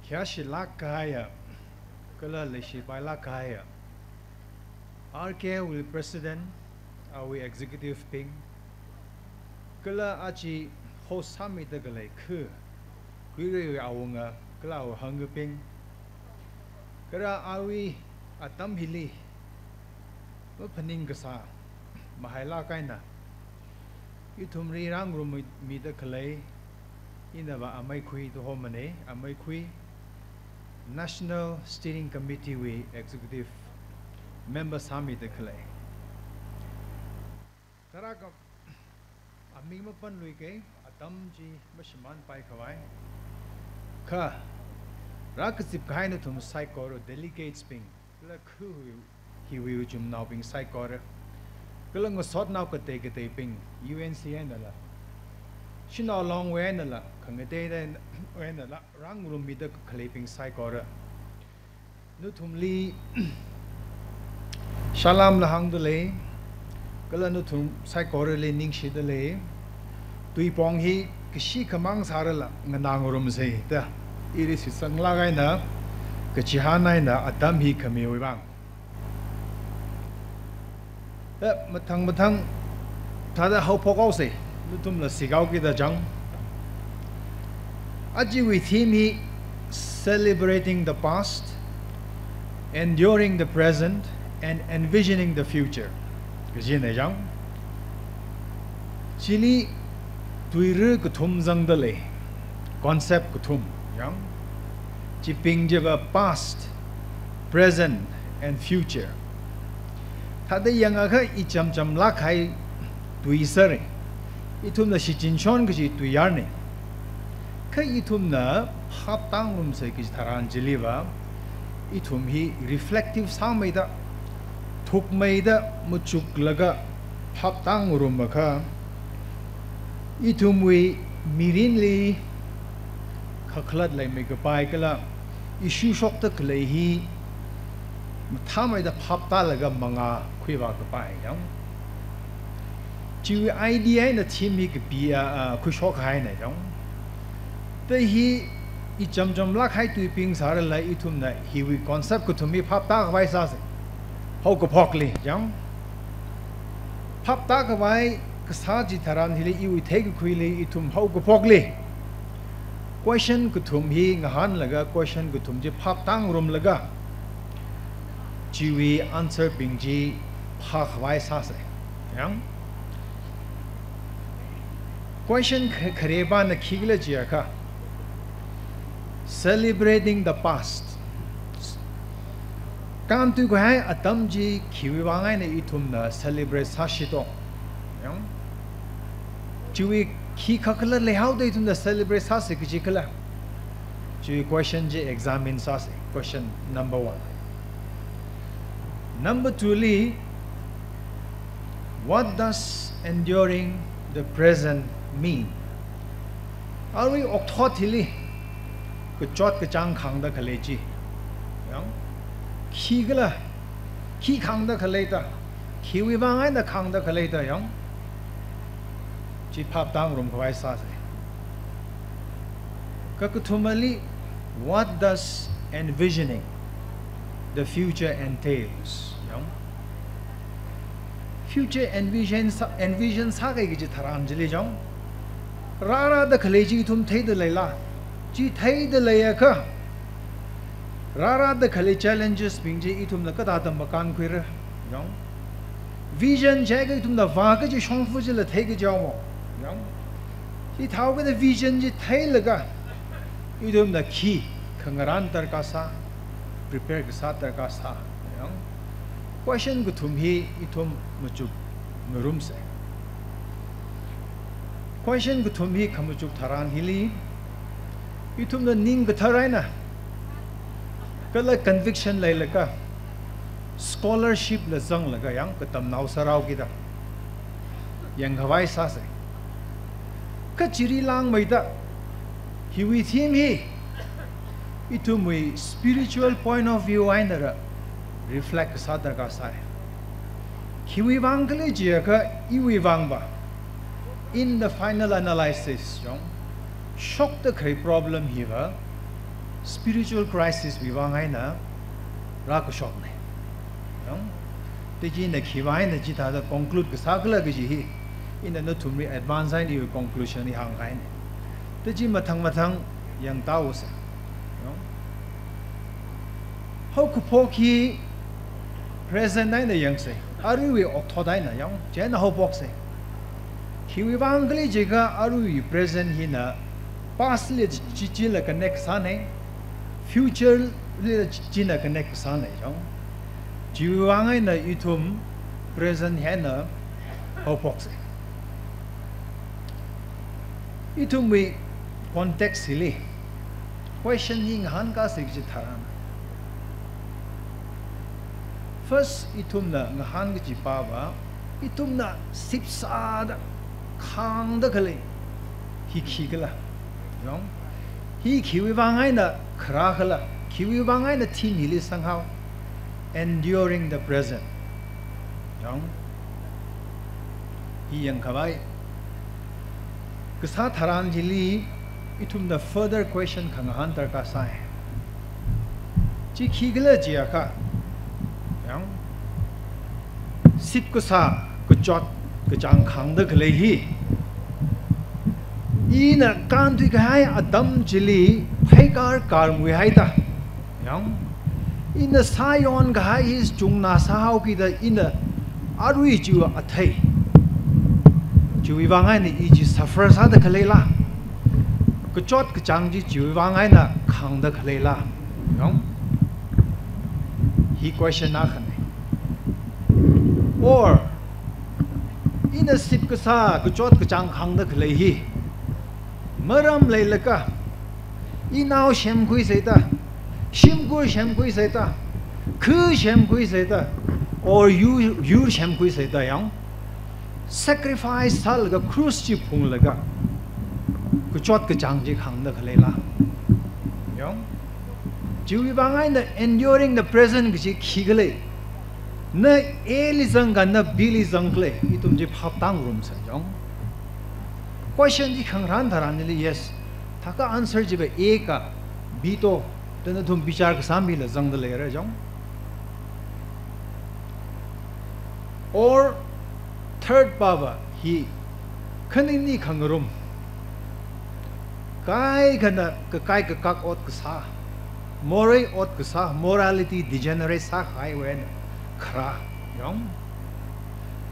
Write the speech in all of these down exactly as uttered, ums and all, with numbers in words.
Khayāshilāk kahaiya, kala leishipailāk kahaiya, R K wui President, awui Executive bing, kala aja host sāmida khalei khu, Kuireiwui awunga, kala awui hangabing, kala awui atam hili maphaning kasā mahailāk eina ithumli rāngarummida khalei, inava Ameikhui Tuhomane, Ameikhui National Steering Committee wui Executive Member sāmida khalei. Tarākha aming mapanluike, atam chi mashimānpai khavai. Kha, rākazip kahai nathum saikora delegates bing, kala khu hiwui chumnaobing saikora, kala ngasotnao katei kateibing, U N C einala, Shanao Long wui einala, khangatei einala, rāngarummida khaleibing saikora, nathumli salam la hāngda lei, kala nathum saikorali ningshida lei. Tuipong hi kashi khamang sārala nganā ngarumsei da ili shitsanglāk eina kachihān eina atam hi khamiwui vang. Eh, mathang mathang thāda haophok haosei, nathumla sikhaokida chang. Ajawui theme hi Celebrating the Past, Enduring the Present, and Envisioning the Future kajina chang. Chili tuira kathum zangda lei, concept kathum chang. Chibing chiva past, present, and future. Thāda yangakha ichamchamlāk kahai tui sāra. Ithumna shichinshon kaji tuiyarna. Kha ithumna phaptāngarumsei kaji tharan chiliva, ithum hi reflective sāmeida, thukmeida machuklaga phaptāngarumakha, ithumwui mirinli kakhalat leimei kapai kala issue shokda khalei hi mathāmeida phaptālaga mangā khuivā kapai chang. Chiwui idea eina theme hi kapi, ah, ah, khuishok haina chang. Thāda hi ichamchamlāk kahai tuibing sārala ithumna hiwui concept kathum hi phaptā khavai sāsei. Haokaphokli chang. Phaptā khavai kasā chitharan hili iwui theikakhuili ithum haokaphokli question kathum hi ngahānlaga, question kathum chi phaptāngarumlaga, chiwui answer bing chi phākhavai sāsei. Chang. Question kha-, kharepana khikhala jiakha, celebrating the past. Kāntui kahai atam chi khiwui vang eina ithumna celebrate sāshito? Chang. Chiwui khi kakhalat leihaoda ithumna celebrate sāsei kajikhala? Chiwui question chi examine sāsei. Question number one. Number two li, what does enduring the present mean? Arui okthot hili kachot kachāng khāngda khalei chi, chang, khikhala, khi khāngda khaleida, khiwui vang eina khāngda khaleida chang, chi phaptāngarum khavai sāsei. Kakathumali, what does envisioning the future entails? Chang. Future envision sā, envision sākahai kaji tharan chili chang, rārāda khalei chi ithum theida leila? Chi theida leiakha, rārāda khalei challenges bing chi ithumna kathāda makānkhuira? Chang. Vision jiakha ithumna vākaji shongfa chila theikaji haomo? Chang. Chithāhaokida vision chi theilaga ithumna khi khangarān darkar sā, prepare kasā darkar sā? Chang. Question kathum hi ithum machukngarumsei. Question kathum hi khamachuk tharan hili, ithumna ning kathar eina kala conviction leilaga, scholarship la zanglaga chang, katamnao sārao kida yangkhavai sāsei. Kha chili langmeida, hiwui theme hi ithumwui spiritual point of view einala reflect kasā darkar sāi. Khiwui vang khala jiakha, iwui vangva, in the final analysis chang, shokda khalei problem hiva spiritual crisis wui vang eina rākashokna. Yong? Tachina khiwui vang eina chithāda conclude kasā khala kaji hi ina nathumli advance eina iwui conclusion hi hāngkahaina. Tachi mathang mathang yangtāhaosa. Yong? Haokaphok hi present eina yangsa. Aruiwui okthot eina yong, chieina haophoksa. Khiwui vang khala jiakha aruiwui present hina past li chi, chila connect sāna, future li chi, china connect sāna yong. Chiwui vang eina ithum present hi eina haophoksa. Ithumwui context hili question hi ngahānkāsa kaji tharan, first ithumna ngahān kaji pava, ithumna sipsāda khāngda khalei hi khikhala. Yong? Hi khiwui vang eina kharā khala, khiwui vang eina theme hili sanghao, enduring the present. Yong? Hi yangkhavai kasā tharan chili ithumna further question khangahān darkar sai. Chi khikhala jiakha, yong, sipkasā kachot kachāng khāngda khalei hi ina kānthuikahai atam chili phaikar karmuihaida, yong, ina sāyonkahai hi chungna sāhaokida ina arui chiwui athei, chiwui vang eina i chi suffer sāda khaleila, kachot kachāng chi chiwui vang eina khāngda khaleila, yong? Hi question akhana. Or, ina sipkasā kachot kachāng khāngda khalei hi maram leilaga, inao semkhuisa da, shimkhur semkhuisa da, khu semkhuisa da, or yur, yur semkhuisa da yong, sacrifice sālaga cross chi phunglaga kachot kachāng chi khāngda khaleila, yong? Chiwui vang eina enduring the present kaji khikhala, na A li zangkha, na B li zangkhala, ithum chi phap tāngarumsa yong. Question chi khangarān tharan chili yes, thākha answer chiva A kha B to, da nathum bichar kasā mila zangda leira yong. Or third pava hi khanini khangarum, kaikhana kakai kakak ot kasā, morei ot kasā, morality degenerate sākahaiwui eina kharā, yong?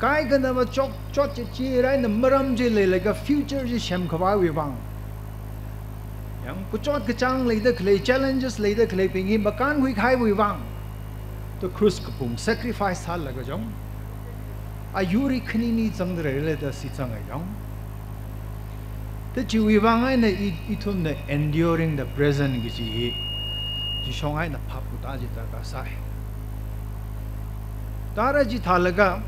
Kaikhana machot chot chi chi raina maram chi leilaga future chi semkhavaiwui vang, yong, kachot kachāng leida khalei, challenges leida khaleibing hi makānkhui kahaiwui vang, to cross kaphung sacrifice sālaga yong, ayur hi khanini zangda leira da shitsanga yong. Tachiwui vang eina i, ithumna enduring the present kaji hi chishong eina phap khuta chi darkar sai. Tara chithālaga,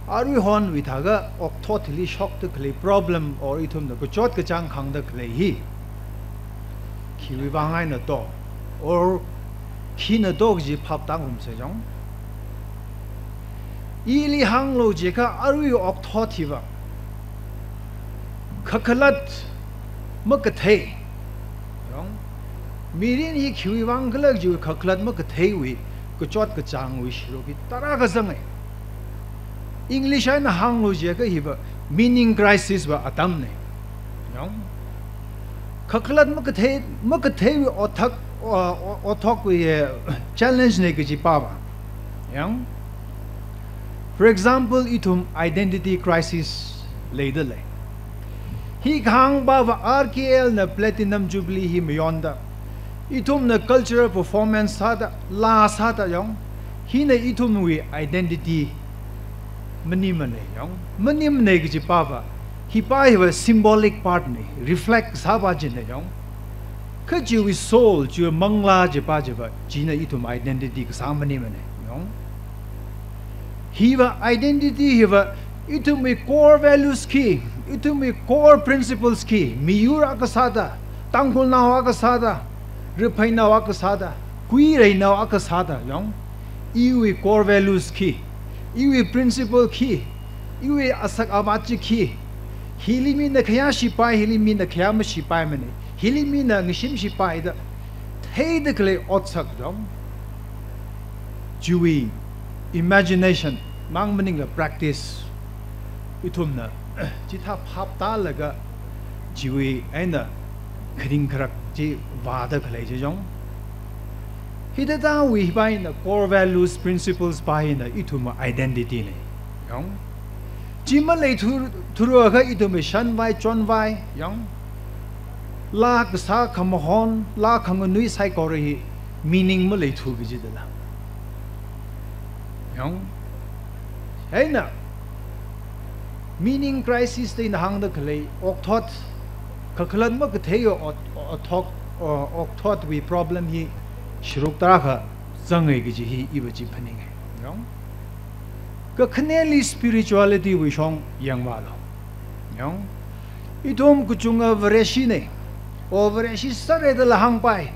aruihonwui thākha okthot hili shokda khalei problem or ithumna kachot kachāng khāngda khalei hi khiwui vang eina to, or khina to kaji phap tāngarumsa yong. Ili hānglu jiakha arui okthot hiva kakhalat makathei, yong, mirin hi khiwui vang khala kaji kakhalat makatheiwui kachot kachāngwui sharuk hi tarākha zanga. English eina hānglu jiakha hiva meaning crisis wui atamna, yong. Kakhalat makathei, makatheiwui othak, o, o, othokwui, eh, challenge na kaji pava, yong. For example, ithum identity crisis leida lei. Hi kahāng pava R K L na Platinum Jubilee hi mayonda, ithumna cultural performance sāda, laa sāda yong, hina ithumwui identity maningmana yong. Maningmana kaji pava, hi pa hiva symbolic part na, reflect sāpa china yong. Kha chiwui soul, chiwui manglā jipa chiva, china ithum identity kasā maningmana yong. Hiva identity hiva, ithumwui core values khi, ithumwui core principles khi, miyur akha sāda, Tangkhulnao akha sāda, Rapheinao akha sāda, Kuireinao akha sāda yong, iwui core values khi, iwui principle khi, iwui asak avat chi khi, hili mina khayā shipai, hili mina khayā mashipaimana. Hili mina ngashimshi paida, theida khalei otsak jong, chiwui imagination mang maningla practice, ithumna chithā phap tālaga chiwui eina kharing kharak chi vāda khalei chi jong, hithāwui pa hina core values, principles pa hina ithum identity na jong. Chi maleithu, thuakha ithum shanvai, chonvai jong, laa kasā, khamahon, laa khanganui saikora hi meaning maleithu kaji dala jong. Eina meaning crisis da ina hāngda khalei okthot, kakhalat makathei ot-, othot, o-, okthotwui problem hi sharuk tarākha zangai kaji hi iva chi phaninga jong. Kakhaneli spirituality wui shong yangvālu jong. Ithum kachunga Vareshi na, o Vareshi sāra dala hāngpai,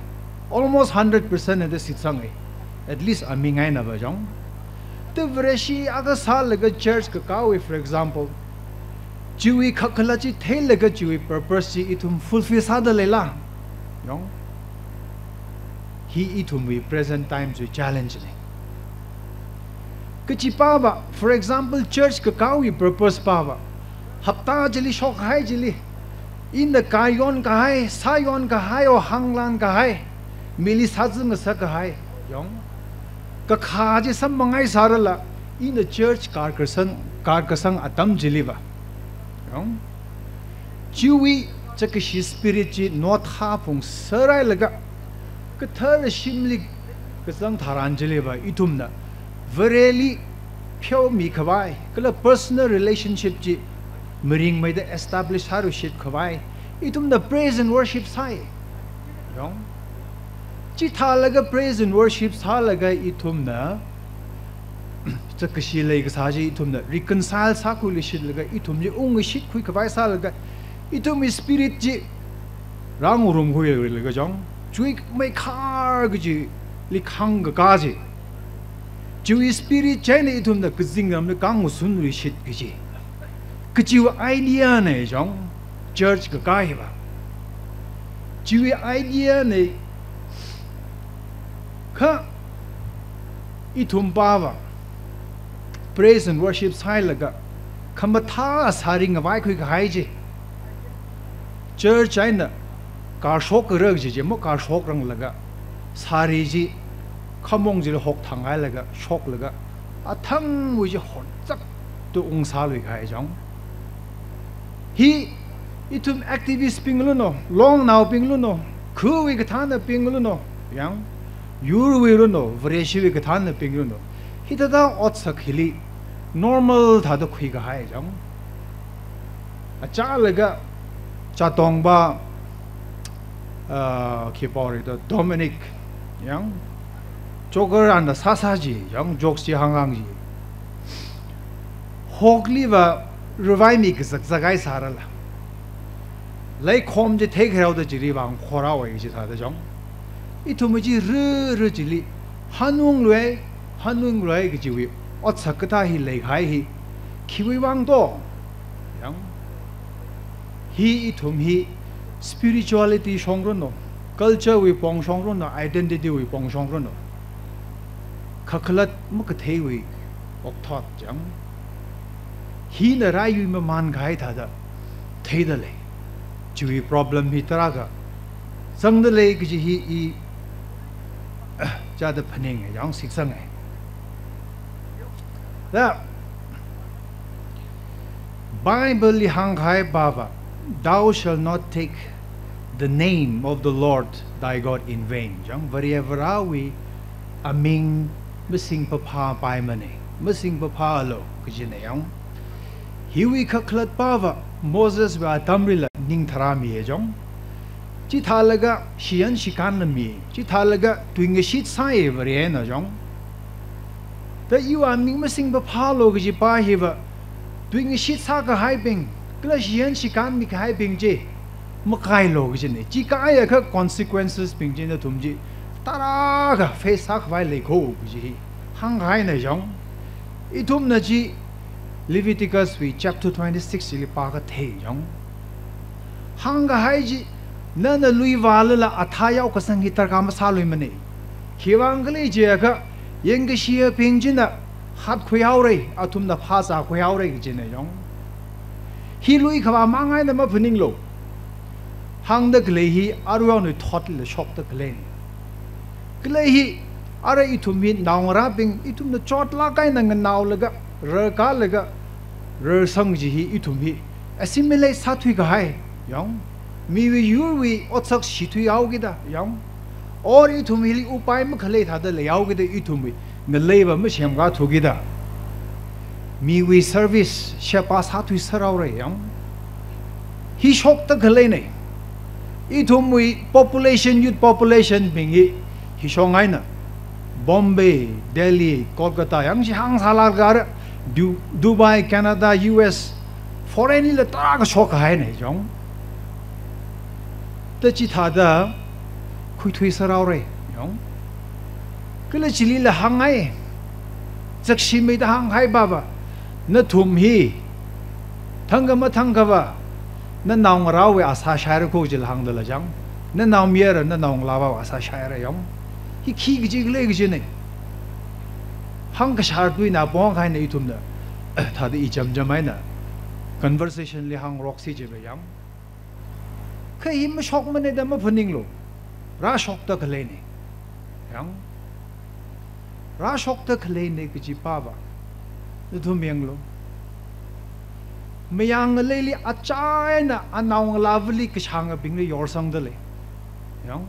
almost hundred percent na da shitsangai, at least aming einava jong. Te Vareshi akha sālaga church kakāwui, for example, chiwui kakhalat chi theilaga chiwui purpose chi ithum fulfill sāda leila jong. Hi ithumwui present time wui challenge na. Kachi pava, for example, church kakāwui purpose pava, hapta chili shokhai chili, ina kayon kahai, sāyon kahai, o hānglan kahai, mili sāzang sā kahai jong, kakha chi samphangai sārala, ina church karkasang, karkasang atam chiliva jong, chiwui chakashi spirit chi nothā phung sārailaga, kathara shimli kazang tharan chiliva ithumna Vareli pheomi khavai, kala personal relationship chi maringmeida establish sāruishit khavai, ithumna praise and worship sāi jong. Chithālaga praise and worship sālaga ithumna chakashi leikasā chi ithumna reconcile sākhuiluishitlaga, ithumli ungshit khui khavai sālaga, ithumwui spirit chi rāngarumkhuilaga jong, chuimeikha kachili khangkakā chi, chiwui spirit china ithumna kazingramli khangasunluishit kaji, kachiwui idea na jong, church kakā hiva. Chiwui idea na, kha ithum pava praise and worship sāhailaga, khamathā sari ngavaikhui kahai chi, church eina kashok karak chi chi, mo kashokranglaga, sari chi khamong chili hokthang hailaga, shoklaga, athangwui chi honchak tu ungsālui kahai jong. Hi ithum activist bing luno, longnaobing luno, khawui kathānabing luno, yang, yurwui luno, Vareshiwui kathānabing luno, hithāda otsak hili normal thāda khuikahai jong. Achālaga, chātongba, ah, khipao ri do, Dominic, yang, joker anda sāsā chi, yang, jokes chi hānghāng chi, hokliva rāvaimi kazakzak hai sārala, leikhom chi theikharao da chili vang khorao ai chi sāda jong, ithum chi rāra chili hanunglui, hanunglui kachiwui otsak kathā hi leikahai hi khiwui vang to? Yang, hi ithum hi spirituality shong runo, culture wui pong shong runo, identity wui pong shong runo, kakhalat makatheiwui okthot jang, hina rāyui mamān kahai thāda theida lei. Chiwui problem hi tarākha zangda lei kaji hi i chāda phaninga, yang shiksanga. Da, Bible li hāngkahai pava, "Thou shalt not take the name of the Lord thy God in vain." Jang, Vare Varewui aming masingpaphā paimana, masingpaphālu kajina yang. Hiwui kakhalat pava Moses wui atamlila ning tharāmi e jong. Chithālaga shiyan shikānna mi, chithālaga tuingashit sāi Varena jong. Da iwui aming masingpaphālu kaji pa hiva, tuingashit sākahaibing, kala shiyan shikānmi kahaibing chi makailu kajina. Chi kaiakha consequences bing chi nathum chi tarākha face sākhavai leikho kaji hi hāngkahaina jong. Ithumna chi Leviticus wui chapter twenty-six chili pākha thei jong. Hāngkahai chi, Nana lui vālala athā yaokasang hi darkar masāluimana. Khiwuivang khala jiakha, yangkashebing china hatkhuihaora, athumna phāzākhuihaora kajina yong. Hi lui khavā mang eina maphaninglu. Hāngda khalei hi aruiwui thotla shokda khaleina. Kala hi, ara ithum hi naongarābing, ithumna chotlāk eina nganaolaga, rarkalaga, rarsang chi hi ithum hi assimilate sāthuikahai, yong. Miwui yurwui otsak shithuihaokida, yong. Or ithum hili upai makhalei thāda leihaokida ithum hi ngaleiva masemkathu kida. Miwui service sheba sāthuiserhaora yong. Hi shokda khaleina. Ithumwui population, youth population bing hi, hi shong eina Bombay, Delhi, Kolkata, yang chi hāngsālākra, Du-, Dubai, Canada, U S, foreign lila tarākha shokkahaina yong. Da chithāda khuithuiserhaora yong. Kala chilila hāngngai, zakshimida hāngkahai baba, nathum hi thangkha mathangkhava, nanaongarāwui asā shaira kho jila hāngdala chang, nanaomayara, nanaongalāva asā shaira yong. Hi khi kaji khala kajina. Hāngkashar tuina pongkahaina ithumna, thāda ichamcham eina conversation li hāngroksi jiva yong. Kha hi mashokmana da maphaninglu. Rāshokda khaleina. Yong. Rāshokda khaleina kaji pava. Nathum yanglu. Mayang ngaleili achā eina anaongalāvali kashāngabingli yorsangda lei. Yong.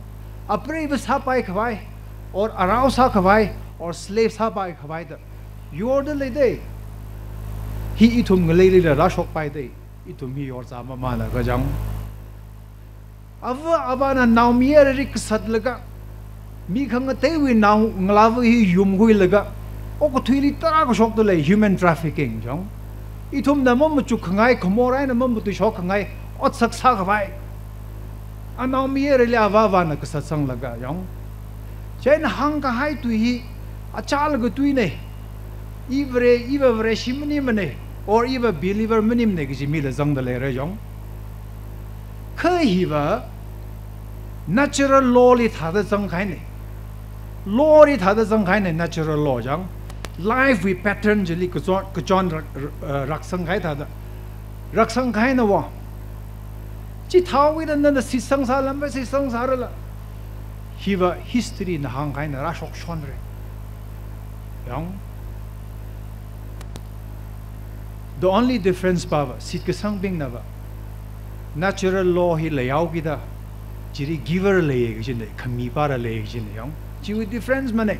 Apreiva sāpaikhavai, or arao sākhavai, or slave sāpaikhavai da yorda leida. Hi ithum ngaleilila rāshokpaida. Ithum hi yorzā mamānakha chang. Ava avāna naomayarali kasatlaga, mi khangateiwui naongalāva hi yumkhuilaga, okathuili tarākha shokda lei, human trafficking chang. Ithumna mamachuk khangai, khamor eina mamatui shokkhangai otsak sākhavai. Anaomayarali ava avāna kasatsanglaga yong. Chieina hāngkahai tui hi achālaga tuina. I Vare, iva Vareshi maningmana, or iva believer maningmana kaji mila zangda leira yong. Kha hiva natural law li thāda zangkahaina. Law li thāda zangkahaina, natural law chang. Life wui pattern chili kachon, kachon rak, rak, raksangkahai thāda. Raksangkahaina wa. Chithāwui da nana shitsang sāla, mashitsang sārala. Hiva history na hāngkahaina, rāshokshonra. Yong. The only difference pava, shitkasangbingnava natural law hi leihaokida, chili giver leiya kajina, khami para leiya kajina yong. Chiwui difference mana.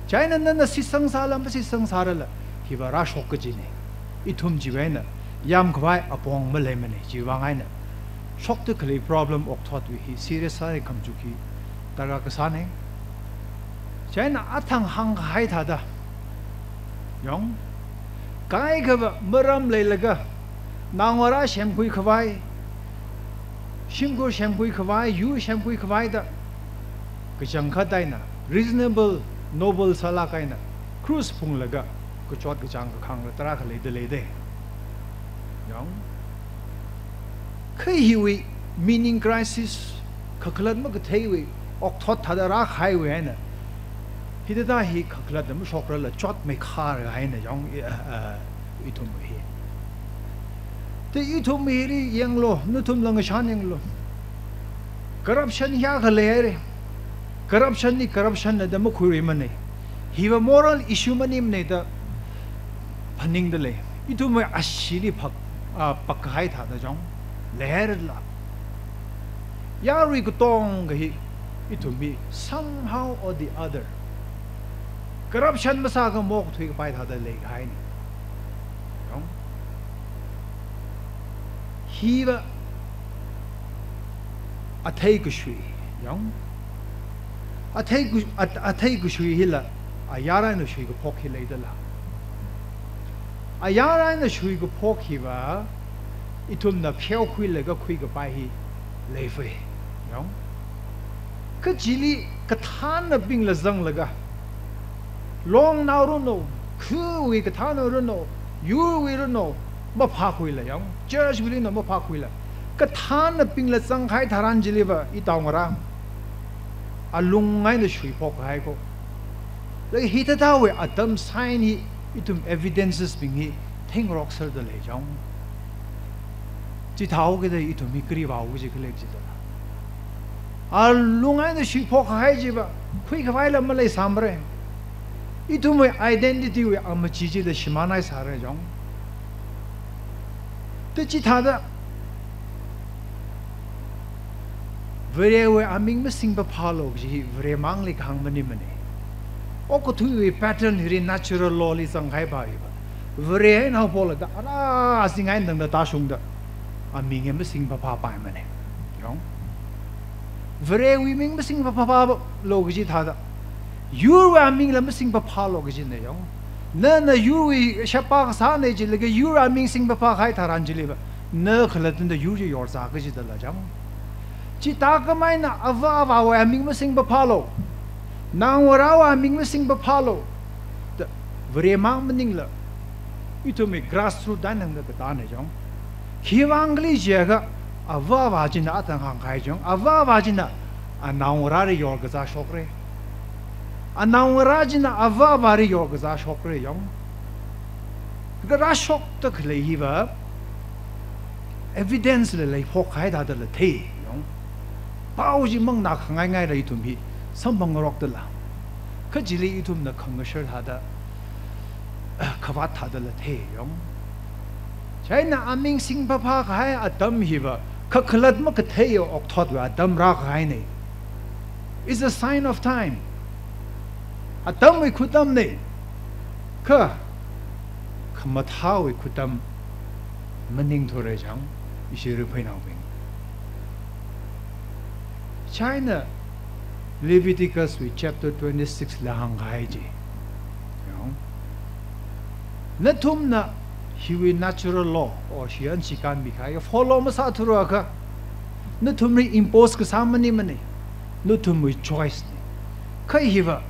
Chieina nana shitsang sāla, mashitsang sārala, hiva rāshok kajina. Ithum chiwui eina yamkhavai apong maleimana, chiwuivang eina shokda khalei problem okthotwui hi serious sāi, khamachuk hi tarākha sāna. Chieina athang hāngkahai thāda yong. Kaikhava maram leilaga, naongarā semkhuikhavai, shimkhur semkhuikhavai, yur semkhuikhavai da kachangkhat eina, reasonable, noble sālāk eina, cruise phunglaga, kachot kachāng kakhāng tarākha leida leida. Yong. Kha hiwui meaning crisis, kakhalat makatheiwui okthot thāda rākahaiwui eina, hithāda hi kakhalatna mashokrala chotmeikhar kahaina yong, eh, eh, ithum hi. Te ithum hili yanglu, nathumla ngashan yanglu. Corruption hiyākha leihaira. Corruption hi corruption na da makhuiruimana. Hiva moral issue maningmana da phaningda lei. Ithumwui ashili phak, ah, pakkahai thāda chang. Leihairala. Yarui katonga hi, ithum hi somehow or the other, corruption masākha mokathui kapai thāda leikahaina. Yong. Hiva athei kashui, yong. Athei ku-, at-, athei kashui hila, ayar eina shuikaphok hi leidala. Ayar eina shuikaphok hiva, ithumna pheokhuilaga khuikapai hi leifei, yong. Kha chili kathānabingla zanglaga, longnao runo, khawui kathāna runo, yurwui runo, maphākhuila yong, church wuili no maphākhuila. Kathānabingla zangkahai tharan chiliva, i taongarā, alung eina shuiphok kahai ko. Laga hithāda wui atam sign hi ithum evidences bing hi theingarokserda lei jong. Chithāhaokida ithum hi kari vāo kaji khalei chithāda. Alung eina shuiphok kahai chiva, khuikhavaila maleisāmara. Ithumwui identity wui amachee chila shimānhaisāra jong. Te chithāda, Varewui aming masingpaphālu kaji hi Varemangli kahāng maningmana. Okathuiwui pattern hili natural law li zangkahai pa hiva, Vare eina haophokla da, ara azing eina tangda tāshungda, aming hi masingpaphāpaimana. Yong. Varewui ming masingpaphāpalu kaji thāda, yurwui amingla masingpaphālu kajina yong. Nana yurwui sheba kasāna jilaga yurwui aming singpaphākahai tharan chiliva, na khalattana yur chi yorzā kajidala jang. Chithākhamei eina ava avāwui aming masingpaphālu, naongarāwui aming masingpaphālu da, Varemang maningla, ithumwui grassroot eina tangda katāna jong. Khiwuivang khala jiakha, ava avā china athang hāngkahai jong, ava avā china anaongarāli yorkazā shokra. Anaongarā china ava avāli yorkazā shokra yong. Kha rāshokda khalei hiva evidence la leiphok kahai thādala thei yong. Pao chimang na khangaingaila ithum hi samphangngarokdala, kha chili ithumna khangashar thāda, khavāt thādala thei yong. Chieina aming singpaphākahai atam hiva, kakhalat makathei okthuiwui atam rākahaina. It's a sign of time. Atamwui khutamna. Kha, khamathāwui khutam maningthura jang, ishi Varepheinaobing. Chieina Leviticus wui chapter twenty-six la hāngkahai chi. Yong. Nathumna hiwui natural law, or shiyan shikan mikahai, follow masāthurakha, nathumli impose kasā maningmana. Nathumwui choice na. Kha hiva,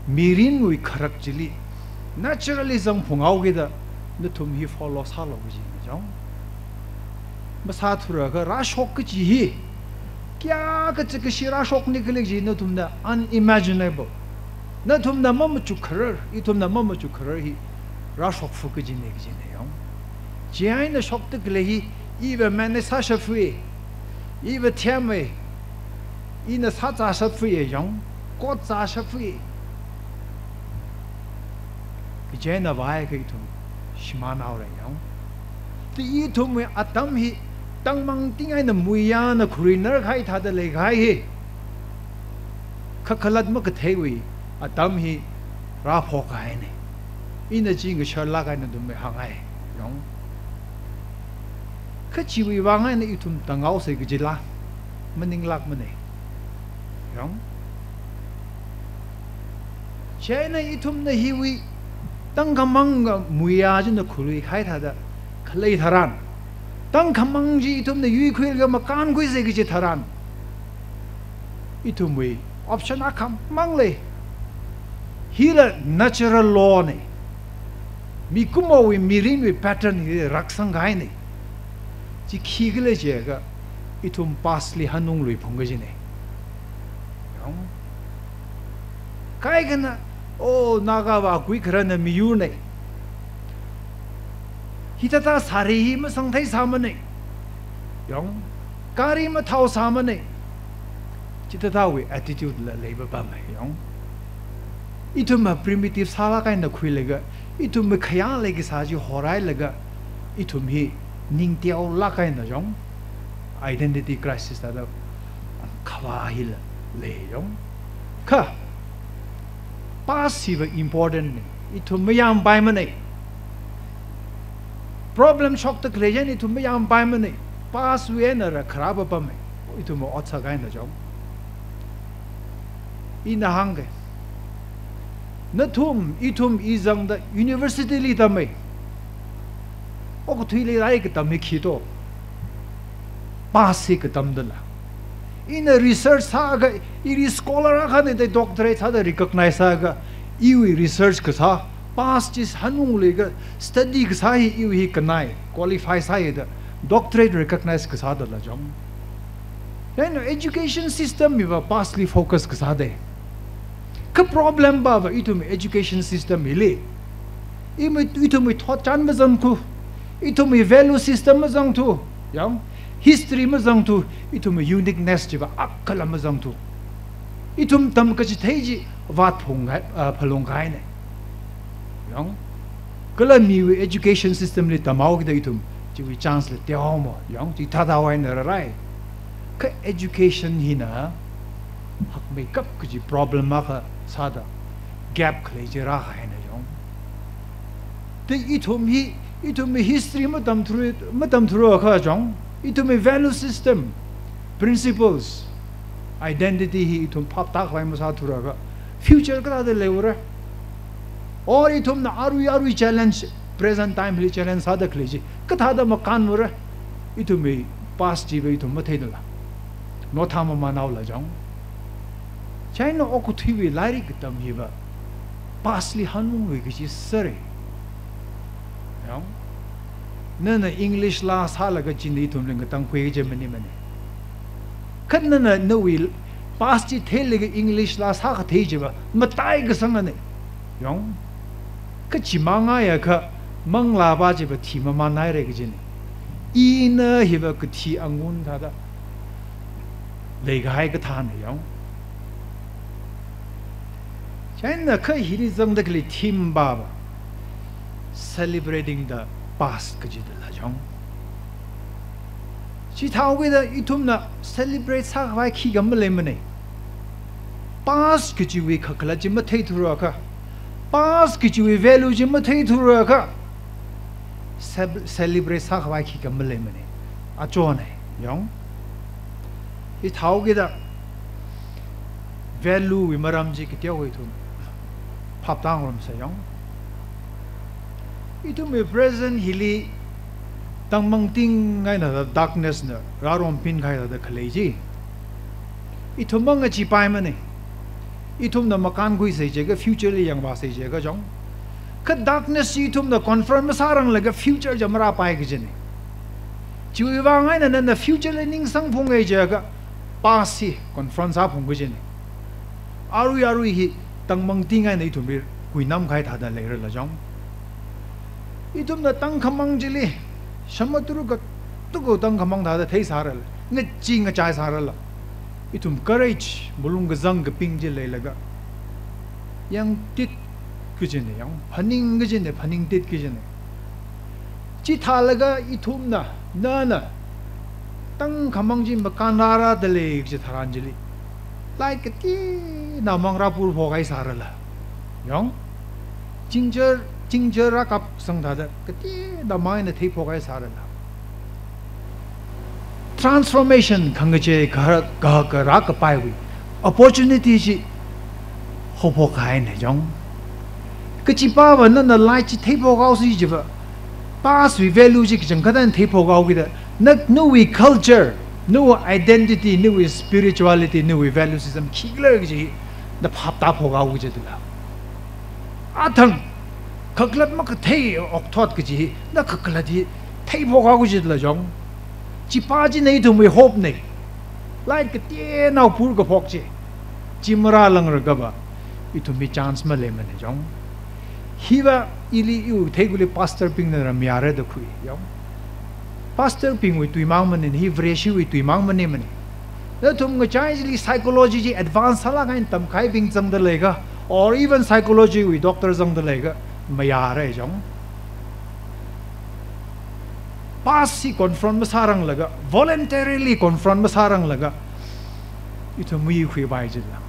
mirinwui kharak chili, naturally zangphunghaokida, nathum hi follow sālu kajina jong. Masāthurakha rāshok kaji hi, kayākha chikashi rāshokni khalei chi nathumna unimaginable. Nathumna mamachuk kharar, ithumna mamachuk kharar hi rāshokfu kajina kajina yong. Chieina shokda khalei hi, iva manage sāshapfui, iva themai, ina sāzāshapfui yong, kotzāshapfui. Kachieina vāhaiakha ithum shimānhaora yong. Te ithumwui atam hi tangmangting eina muiyana khuirinarkahai thāda leikahai hi, kakhalat makatheiwui atam hi rāphokkahaina. Ina chi ngasharlāk eina nathumli hāngngai yong. Kha chiwui vang eina ithum tānghaosa kajila maninglākmana yong. Chieina ithumna hiwui tangkhamanga muiya china khuiluikahai thāda khalei tharan, tangkhamang chi ithumna yuikhuilaga makānkhuisa kaji tharan, ithumwui option akhamang lei. Hila natural law na. Mikumowui mirinwui pattern hi raksangkahaina. Chi khikhala jiakha, ithum past li hanungluiphung kajina yong. Kaikhana, oh, Nagava kui kharana miyurna, hithāda sari hi masangtheisāmana yong, gari mathaosāmana, chithādawui attitude la leipapama yong. Ithumva primitive sālāk eina khuilaga, ithumva khayāli kasā chi horhailaga, ithum hi ningteolāk eina yong, identity crisis thāda khavā hila lei yong. Kha, past hiva important na. Ithum mayampaimana. Problem shokda khalei chieina ithum mayampaimana. Past wui einala kharā papama. Ithum ot sākahaina yong. Ina hāngke. Nathum, ithum, i zangda university li tama. Okathuili lairik katam hi khi to? Past hi katamdala. Ina research sāakha, ili scholar akhana da doctorate sāda recognize sāakha, iwui research kasā, past chi hanunglaga study kasā hi iwui hi kanai, qualify sāya da, doctorate recognize kasā dala jong. Chieina education system hiva past li focus kasā de. Kha problem pava ithum education system hili. Imi, ithumwui thotchan mazangthu. Ithumwui value system mazangthu. Yang, history mazangthu. Ithumwui uniqueness chiva akhala mazangthu. Ithum tamkachithei chi vātphung hai, ah, phalung kahaina. Yang, kala miwui education system li tamhaokida ithum chiwui chance la teomo. Yang, chithāda eina rārai. Kha education hina hakmeikap kaji problem akha sāda gap khalei chi rākahaina jong. Te ithum hi, ithumwui history matamthura, matamthura kha jong, ithumwui value system, principles, identity hi ithum phaptākhavai masāthura kha future kathāda leiura? Or ithumna arui arui challenge, present time li challenge sāda khalei chi kathāda makānura? Ithumwui past chiva ithum matheidala. Nothā mamānhaola jong. Chieina okathuiwui lairik katam hiva past li hanungwui kaji sāra. Yang, nana English laa sālaga china ithumli ngatangkhui kaji maningmana. Kha nana nawui past chi theilaga English laa sākathei chiva mataikasangana. Yang, kha chi mangaiakha manglāva chiva thimamānhaira kajina. Ina hiva kathi angun thāda leikahai kathāna yang. Chieina kha hili zangda khalei theme pava celebrating the past kajidala jong. Chithāhaokida ithumna celebrate sākhavai khikha maleimana. Past kajiwui kakhalat chi matheithura kha, past kajiwui value chi matheithura kha, cel-, celebrate sākhavai khikha maleimana. Achona, yang. Chithāhaokida value wui maram chi kateokha ithum phaptāngarumsa yang. Ithumwui present hili tangmangting eina darkness na rārompin kahai thāda khalei chi. Ithum mangacheepaimana. Ithumna makānkhuisa jiakha future li yangvāsa jiakha jong. Kha darkness chi ithumna confront masāranglaga future chi marāpai kajina. Chiwui vang eina nana future li ningsangphunga jiakha past hi confront sāphung kajina. Arui arui hi tangmangting eina ithumwui kuinamkahai thāda leirala jong. Ithumna tangkhamang chili, shamathuru katuku tangkhamang thāda theisārala, ngachee ngachai sārala, ithum courage, malung kazang kaping chi leilaga yangtit kajina, yang phaning kajina, phaningtit kajina. Chithālaga ithumna, nana tangkhamang chi makānrarada lei kaji tharan chili, light kateonao mang rāpurphok kahai sārala, yang, chingchar, chingchar rākapsang thāda kateonao mang eina theiphok kahai sārala, transformation khangachei kha, kha, kha rākapaiwui opportunity chi haophok kahaina jong. Kachipāva nana light chi theiphok haosi chiva, past wui value chi kachangkhat eina theiphok haokida, na, nawui culture, nawui identity, nawui spirituality, nawui value system khikhala kaji na phaptāphok hao kajidala. Athang kakhalat makathei okthot kaji hi, na kakhalat hi theiphok hao kajidala jong. Chipā china ithumwui hope na. Light kateonao purkaphok chi. Chi marālanglagava ithumwui chance maleimana jong. Hiva ili iwui theikuli pastor bingna ramayāra da khui, yang. Pastor bingwui tuimang maningmana, hi Vareshiwui tuimang maningmana. Nathum ngachai chili psychology chi advance sālāk eina tamkahaibing zangda leikha, or even psychology wui doctor zangda leikha, mayāra jong. Past hi confront masāranglaga, voluntarily confront masāranglaga, ithum muikhuipai chila,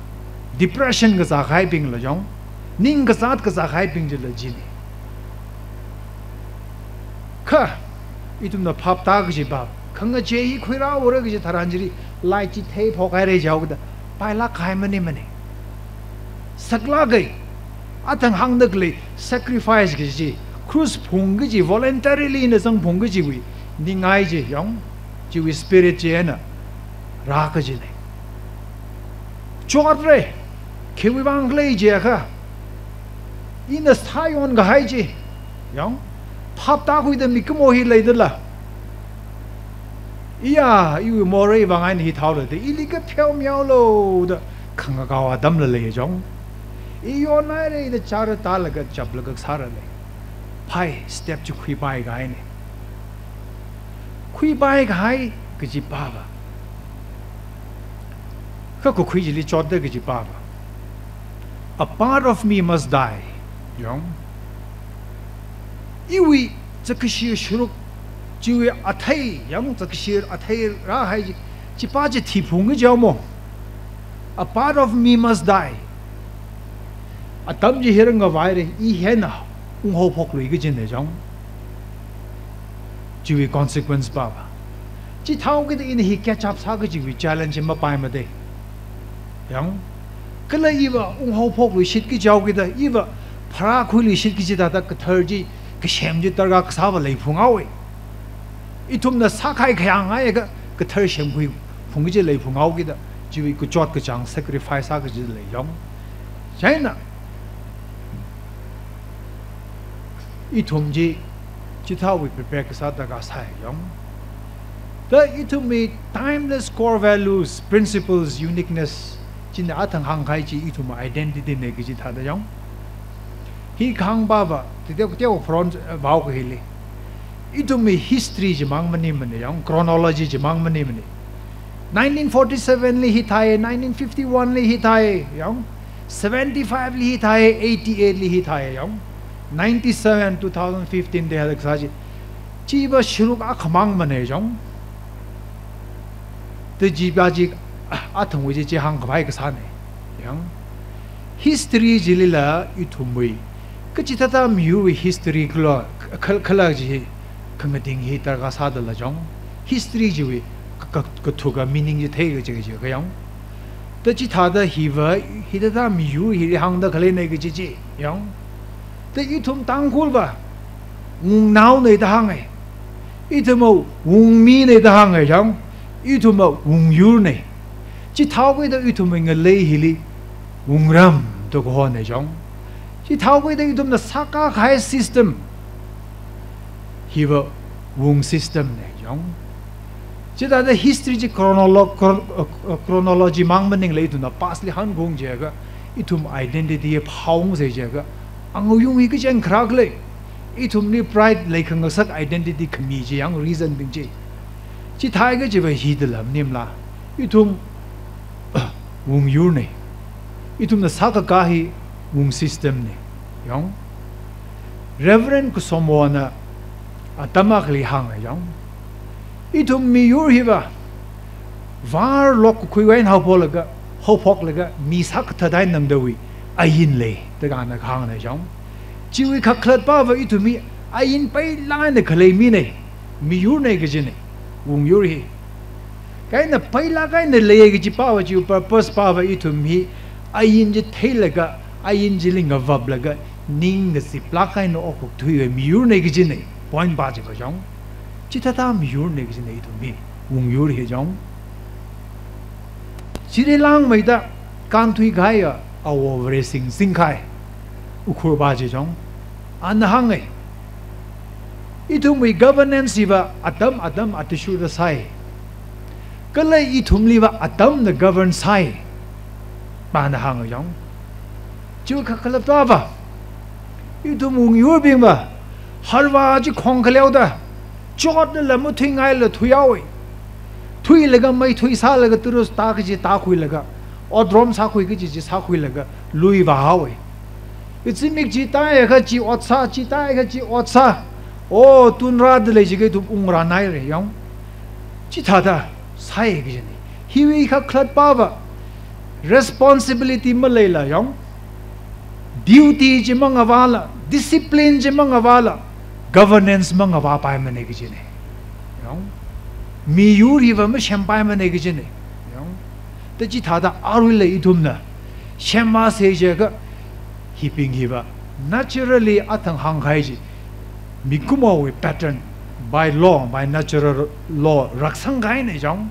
depression kazākahaibingla jong, ning kazāt kazākahaibing chila jina. Kha ithumna phaptā kajiva, khangachei hi khuirāhaora kaji tharan chili, light chi theiphok haira jihaokida, pailāk kahai maningmana. Saklāka, athang hāngda khalei sacrifice kaji chi, cross phung kaji, voluntarily na zangphung kajiwui ningai chi, yang, chiwui spirit chi eina rā kajina. Chotra, khiwui vang khala jiakha, ina sāyonkahai chi, yang, phaptākhuida mikumo hi leidala, Iya, iwui morei vang eina hi thaola da, ili kapheomeola da, khangakao atamla lei jong. I yonhaira da chara talaga chaplaga sāra lei. Phai, step chi khuipai kahaina. Khuipai kahai kaji pava, kha kakhui chili chotda kaji pava, "A part of me must die." Yong. Iwui zakkashi sharuk, chiwui athei, yong, zakkashi athei rāhai chi, chipa chi thiphung kaji mo. "A part of me must die." Atam chi hi rāngavaira, i hina unghaophoklui kajina jong. Chiwui consequence pava. Chithāhaokida ina hi catch up sā kajiwui challenge mapaimada. Yong. Kala iva unghaophokluishit kajihaokida, iva pharākhuiluishit kaji thāda kathar chi, kasem chi darkar kasāva leiphunghaowa. Ithumna sākahai khayang ngaiakha kathar semkhui phung kaji leiphunghaokida, chiwui kachot kachāng sacrifice sā kaji lei jong. Chieina ithum chi chithāwui prepare kasā darkar sai jong. Da ithumwui timeless core values, principles, uniqueness, china athang hāngkahai chi ithum identity na kaji thāda jong. Hi kahāng pava, tite kute front, eh, vao kahili. Ithumwui history chimang maningmana jong, chronology chimang maningmana. Nineteen forty-seven li hithāi, nineteen fifty-one li hithāi jong, seventy-five li hithāi, eighty-eight li hithāi jong, ninety-seven, two thousand fifteen da hālak sā chi. Chiva sharuk akhamang mana jong. Da chiva chi, ah, athangwui chi, chi hāngkapai kasāna. Yong. History chilila ithumwui, kachithāda miyurwui history kala, kha-, khala chi khangating hi darkar sādala jong. History chiwui ka, ka, kathuka meaning chi thei kaji kaji kha jong. Da chithāda hiva, hithāda miyur hili hāngda khaleina kaji chi jong. Da ithum Tangkhulva wungnaona da hānga. Ithumva wungmina da hānga jong. Ithumva wungyurna. Chithāhaokida ithumwui ngalei hili wungram da kahona jong. Chithāhaokida ithumna sākakahai system hiva wung system na jong. Chithāda history chi chronolo-, chron-, uh, uh, chronology mang maningla ithumna past li hanung jiakha, ithum identity hi phāungsei jiakha, angayung hi kachi eina kharā khala, ithumli pride leikhangasak identity khami chi jong reason bing chi. Chithāhaokida chiva hithāda lam maningmala. Ithum wungyurna. Ithumna sākaka hi wung system na. Yong. Reverend Kusomwona atam akhali hānga jong. Ithum miyur hiva varlok kakhuiwui eina haophoklaga, haophoklaga, mi sākathat eina nangdawui ain lei, da ana kahāngna jong. Chiwui kakhalat pava ithum hi ain pailāk eina khalei mina, miyurna kajina, wungyur hi. Kaina pailāk eina lei kaji pava chiwui purpose pava ithum hi ain chi theilaga, ain chili ngavaplaga, ning ngaziplāk eina okhukthuiwui miyurna kajina, point pa chiva jong. Chithāda miyurna kajina ithum hi, wungyur hi jong. Chili langmeida kānthuikahai Awo Varesing Singkhai, Ukhrul pa chi jong, ana hānga. Ithumwui governance hiva atam atam athishurda sai. Kala ithumliva atamna govern sai. Mana hānga jong. Chiwui kakhalat pava, ithum wungyurbingva harva chi khong khaleoda, chotlala mathuingaila thuihaowa. Thuilaga mei thuisālaga, tara̱ tā kaji tākhuilaga, otrom sākhui kaji chi sākhuilaga, lui vāhaowa. Zimik chi tāakha chi ot sā, chi tāakha chi ot sā. O, tun rāda lei jiakha ithum ungrānhaira jong. Chithāda sai kajina. Hiwui kakhalat pava responsibility maleila jong, duty chi mangavāla, discipline chi mangavāla, governance mangavāpaimana kajina. Jong. Miyur hiva masempaimana kajina. Jong. Da chithāda aruila ithumna semvāsei jiakha, hibing hiva naturally athang hāngkahai chi, mikumowui pattern, by law, by natural law, rāksangkahaina jong.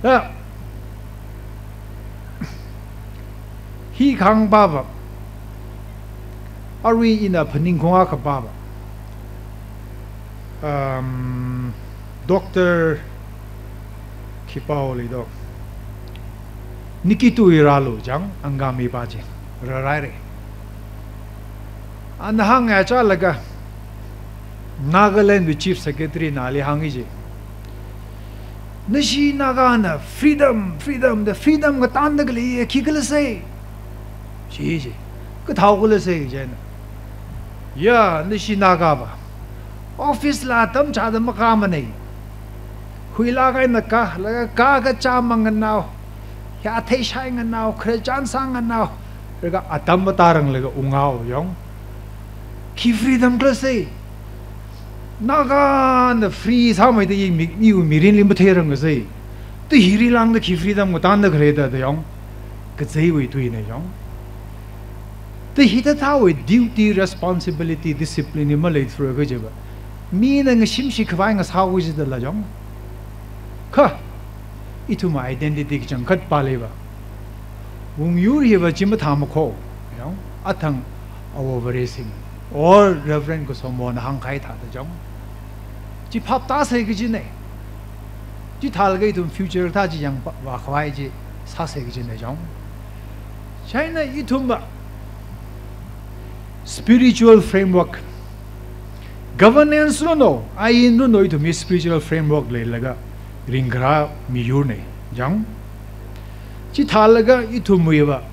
Da, hi kahāng pava, arui ina phaningkhaung akha pava, Um, Doctor Khipao Lido. Nikitui Ralu jang Angami pa ji. Raraire. Ana hānga chālaga Nagaland wui Chief Secretary nali hāngi ji. Nashi Nagana freedom, freedom, the freedom ngatanda khalei khi khala sai. Ji ji. Kathao khala sai jina. Ya, nashi Naga va. Office la atam chāda makāmana. Huilāk eina kā, laga kā kachā manganao. Ya theishai nganao, khararchan sānganao. Laga atam matarang laga ungao yong. Khi freedom khala sai. Nagana free sāmeida i mi, miwui mirinli matheirang kasai. Ti hili lāngda khi freedom ngatanda khalei da da yong. Kazeiwui tuina yong. Ti hithāthāwui duty, responsibility, discipline hi maleithura kajiva. Mina ngashimshi khavai ngasao kajida la yong. Kha, ithum identity kachangkhat pa leiva. Wungyur hiva chi mathāmakho, yong, athang Awo Varesing or Reverend Kusomona hāngkahai thāda jong. Chi phap tāsai kajina. Chi thālaga ithum future thā chi yangvā khavai chi sāsai kajina jong. China ithumva spiritual framework, governance runo, ain runo ithumwui spiritual framework leilaga ringkharā miyurna jong. Chi thālaga ithumwuiva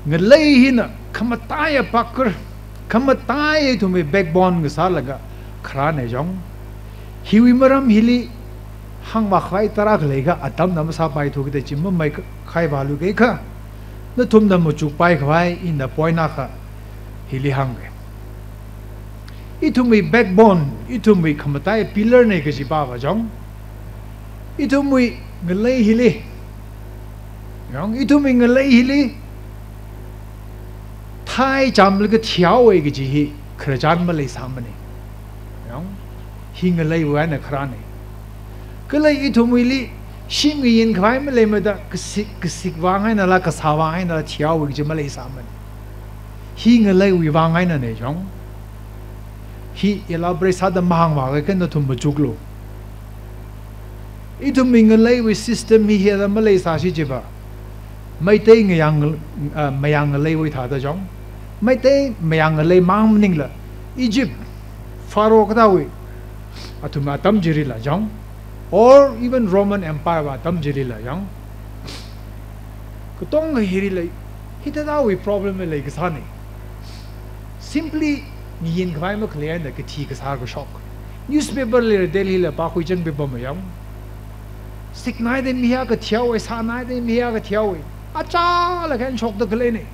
ngalei hina khamataiya pakar, khamataiya ithumwui backbone ngasālaga kharāna jong. Hiwui maram hili hāngvā khavai tarākha leiakha atamna masāpaithu kida chi mamai khaivālu kei kha. Nathumna machukpai khavai ina point akha hili hāngga. Ithumwui backbone, ithumwui khamatai pillar na kaji pava jong. Ithumwui ngalei hili. Yong, ithumwui ngalei hili. Thai chamlaga thihaowa kaji hi khararchan maleisāmana. Yong, hi ngaleiwui eina kharāna. Kala ithumwuili shim ngayin khavai maleimada kasik, kasik vang einala, kasā vang einala thihaowa kaji maleisāmana. Hi ngaleiwui vang einana jong. Hi elaborate sāda mahāngvākha nathum machuklu. Ithumwui ngaleiwui system hi hithāda maleisāsi jiva. Meitei ngayang, ah, mayang ngaleiwui thāda jong. Meitei mayang ngalei mang maningla. Egypt, Pharaoh kathāwui athum atam chilila jong. Or even Roman Empire wui atam chilila jong. Katonga hilila, hithāthāwui problem leikasāna. Simply ngayin khavai makhalei eina kathi kasā kashok. Newspaper li Delhi la pākhui chang paper mayang. Siknaida mi akha thihaowa, sānaida mi akha thihaowa. Achālakha eina shokda khaleina.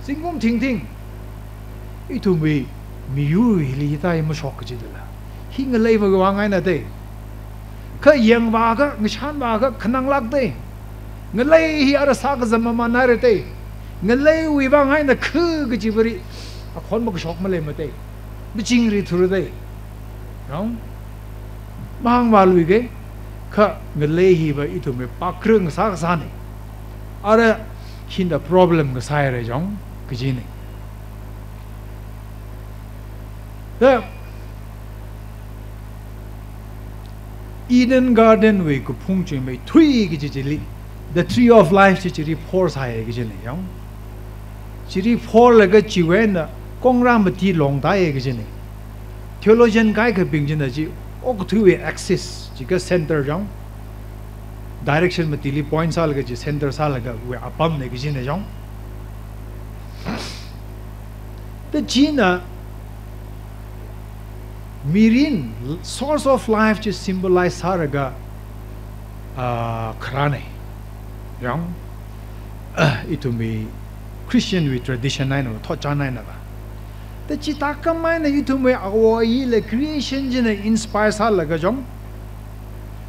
Zingkum thingthing. Ithumwui miyur hili hithāda mashok kajida la. Hi ngaleiwui vang eina da. Kha yangvākha, ngashanvākha, khananglāk da. Ngalei hi ara sākazam mamānhaira da. Ngaleiwui vang eina khu kajiva ri. Akhon makashok maleimada. Machingri thura da. Yong? Mahāngvāluiga, kha ngalei hiva ithumwui pakar ngasā kasāna. Ara hina problem ngasāhaira jong, kajina. Da Eden Garden wui kaphung chuimeithui kaji chili, the tree of life chi chili phorsai kajina yong. Chili phorlaga chiwui eina kongra mati longtāya kajina. Theologian kaikhabing china chi okathuiwui axis, jiakha center jong. Direction matili point sālaga chi center sālaga wui apamna kajina jong. Da china mirin, source of life chi symbolize sālaga, ah, kharāna. Yong, ah, ithumwui Christian wui tradition einava, thotchan einava. Da chithākhamei eina ithumwui Awo Ayila creation china inspire sālaga jong.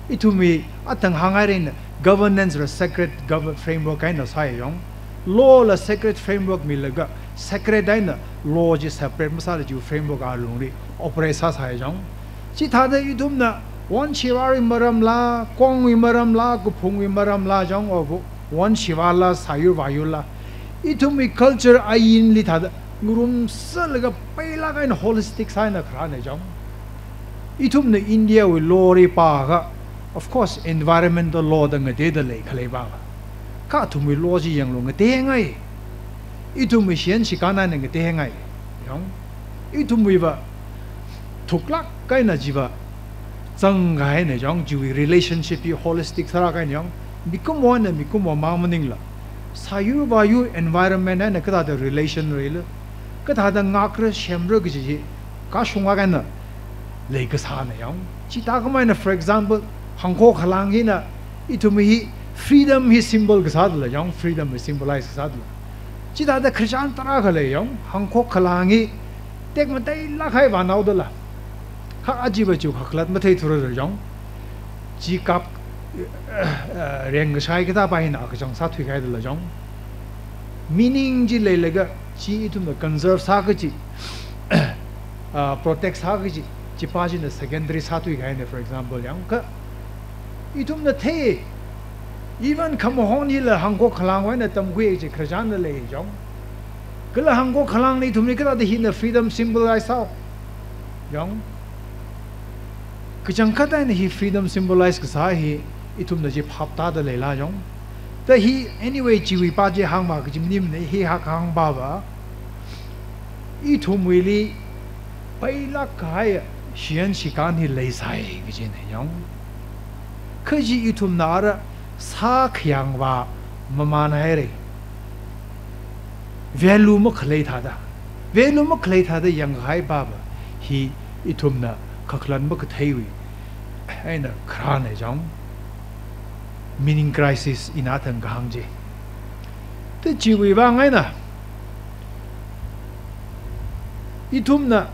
Ithumwui athang hānghaira eina governance la sacred govern-, framework eina sāya jong. Law la sacred framework milaga, sacred eina law chi separate masāla chi framework alungli operate sāsāya jong. Chithāda ithumna Won Shiva wui maramla, Kongwui maramla, Kaphungwui maramla jong, or Won Shiva la, Sāyur Vāyur la. Ithumwui culture ainli thāda ngarumsālaga peilāk eina holistic sāna kharāna jong. Ithumna India wui law li pākha, of course, environmental law da ngateida lei khalei ba. Kha athumwui law chi yanglu, ngatengai. Ithumwui shiyan shikan eina ngatengai. Yong. Ithumwui va thuklāk eina chiva zangkahaina yong, chiwui relationship hi holistic sālāk eina yong. Mikumo eina mikumo mang maningla, sāyur vāyur environment eina kathāda relation leila, kathāda ngakra semra kaji hi kashunglāk eina leikasāna yong. Chithākhamei eina, for example, hangkho khalang hina ithum hi freedom hi symbol kasā dala yong, freedom hi symbolize kasā dala. Chithāda Christian tarākha lei yong, hangkho khalang hi tekmateilāk kahai vānao dala. Kha aja va chu kakhalat matheithura yong. Chi kap, eh, rengkashai kathā pa hina kachang sāthuikahai dala yong. Meaning chi leilaga, chi ithumna conserve sākaji, ah, protect sākaji, chipa china secondary sāthuikahaina, for example, yong. Kha ithumna thei, even khamahon hila hangkho khalangwui eina tamkhui chi Christian la lei yong. Kala hangkho khalangna ithumli kathāda hina freedom symbolize sāo yong. Kachangkhat eina hi freedom symbolize kasā hi ithumna chi phaptāda leila yong. Da hi, anyway, chiwui pa chi hāngma kaji maningmana, hi hak hāngpa va, ithumwuili pailāk kahai shiyan shikan hi leisai kajina yong. Kha chi ithumna ara sākhayang va mamānhaira. Value makhalei thāda, value makhalei thāda yangkahai pa va, hi ithumna kakhalat makatheiwui eina kharāna yong. Meaning crisis ina thang kahāng chi. Te chiwui vang eina ithumna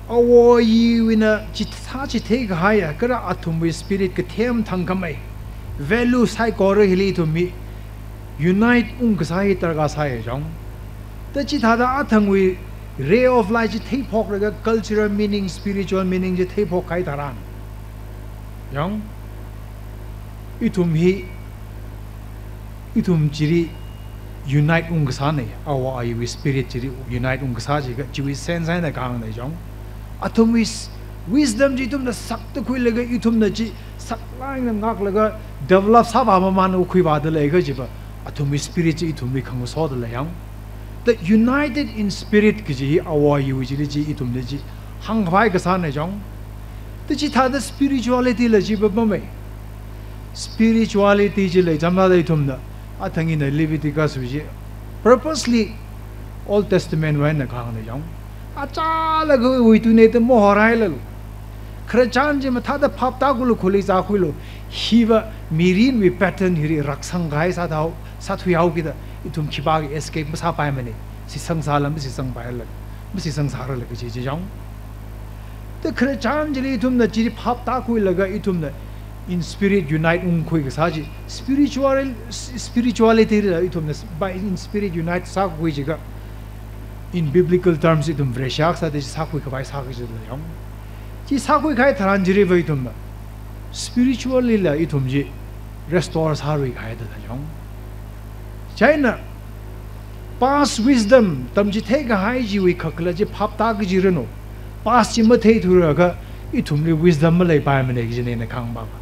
awo ayiwui eina chithā chitheikahaiya, kala athumwui spirit kathem thangkhamei, value saikora hili ithum hi unite ungkasā hi darkar sāya yong. Da chithāda athangwui ray of light chi theiphoklaga cultural meaning, spiritual meaning chi theiphokkahai tharan yong, ithum hi, ithum chili unite ungkasāna, awo ayiwui spirit chili unite ungkasā chi kha chiwui sense eina kahāngna yong. Athumwui s-, wisdom chi ithumna sakta khuilaga, ithumna chi saklāk eina ngaklaga develop sāva mamān khuiva da lei kha chiva, athumwui spirit chi ithumli khangaso dala yong. Da united in spirit kaji hi awo ayiwui chili chi ithumli chi hāngkhavai kasāna yong. Da chithāda spirituality la chi va mamei. Spirituality chi lei chāmda ithumna, athang ina Leviticus wui chi purposely Old Testament wui eina kahāngna yong. Achālakha uitu neita mahorailala, Christian chi mathāda phaptākhuilu, khuili zākhuilu, hi va mirinwui pattern hili raksangkahai sāthao, sāthuihao kida, ithum khipākha escape masāpaimana. Shitsang sāla, mashitsang paila, mashitsang sārala kaji chi yong. Da Christian chili ithumna chi phaptākhuilaga ithumna in spirit unite ungkhui kasā chi, spiritual, spirituality la ithumna s-, by in spirit unite sākhui chi kha, in biblical terms ithum Vareshi akha sāda chi sākhuikhavai sākhui chila yong. Chi sākhuikahai tharan chili va ithumna spiritually la ithum chi restore sāluikahai dala yong. Chieina past wisdom, tamchitheikahai chiwui khakhala chi phaptāki jiranu, past chi matheithura kha ithumli wisdom maleipaimana kajina ina kahāng pa va.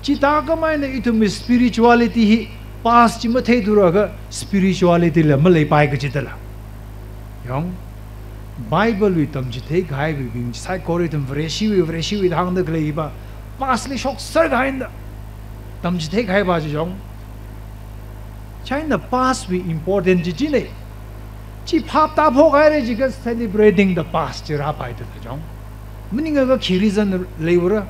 Chithākhamei eina ithumwui spirituality hi past chi matheithura kha spirituality la maleipai kaji dala. Yong, Bible wui tamchitheikahaibing saikora ithum Vareshiwui, Vareshiwui da hāngda khalei pa, past li shokserkahaina, tamchitheikahai pa chi yong. Chieina past wui important chi china. Chi phaptāphokhaira jiakha celebrating the past chi rāpai dala yong. Maningakha khi reason leiura.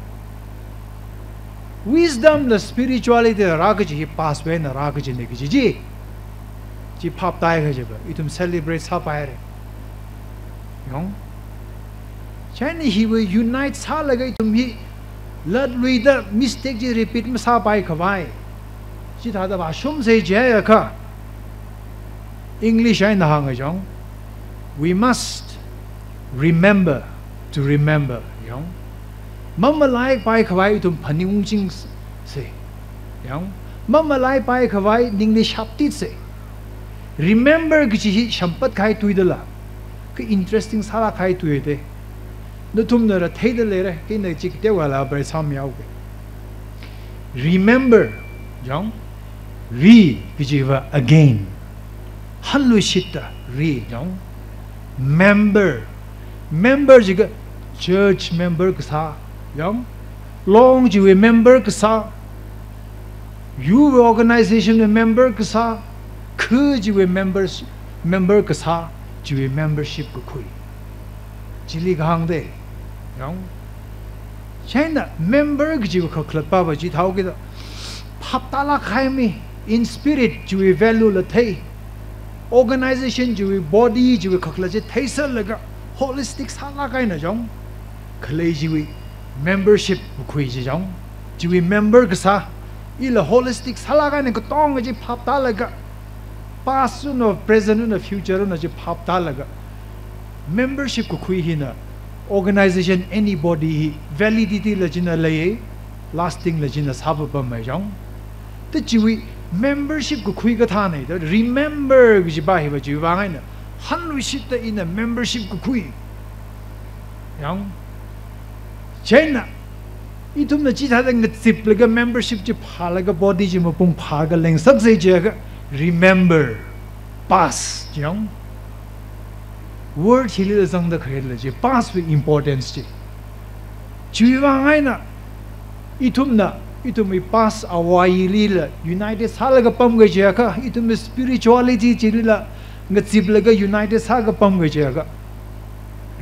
Wisdom la spirituality la rā kaji hi past wui eina rā kajina kaji chi, chi phaptākahai chiva ithum celebrate sāpaira. Yong. Chieina hiva unite sālaga ithum hi latluida mistake chi repeat masāpaikhavai, chithāda vāshungsa jiakha, English eina hānga yong, "We must remember to remember," yong. Mamalaipaikhavai ithum phaningungchingsa. Yong. Mamalaipaikhavai ningli shaptitsa. Remember kaji hi shampatkahai tui dala. Kha interesting sālākkahai tui te. Nathumna rātheida leira, kha ina chi kateokha elaborate sāmihaoga. Remember, jong, re kajiva again. Hanluishitta, re, jong. Member. Member jiakha church member kasā, jong. Long chiwui member kasā. Yur organization wui member kasā. Khu chiwui members, member kasā, chiwui membership kakhui. Chili kahāngda, jong. Chieina member kajiva kakhalatpava chithāhaokida, phaptālāk kahai mi, in spirit chiwui value la thei, organization chiwui, body chiwui kakhalat chi theisālaga, holistic sālāk eina, jong. Khalei chiwui membership kakhui chi, jong. Chiwui member kasā, ila holistic sālāk eina katonga chi phaptālaga, past eina, present eina, future eina chi phaptālaga, membership kakhui hina organization, any body hi validity la china leiya, lasting la china sāpapamma, jong. Ta chiwui membership kakhui kathāna da, remember kajiva hiva chiwui vang eina, hanluishitta ina membership kakhui. Jong. Chieina, ithumna chithāda ngaziplaga membership chi phālaga body chi mapung phālaga lengsaksa jiakha, remember, past, jong. Word hilila zangda khalei chi, past wui importance chi. Chiwui vang eina, ithumna, ithumwui past āwo āyilila united sālaga pamga jiakha, ithumwui spirituality chilila ngaziplaga united sālaga pamga jiakha,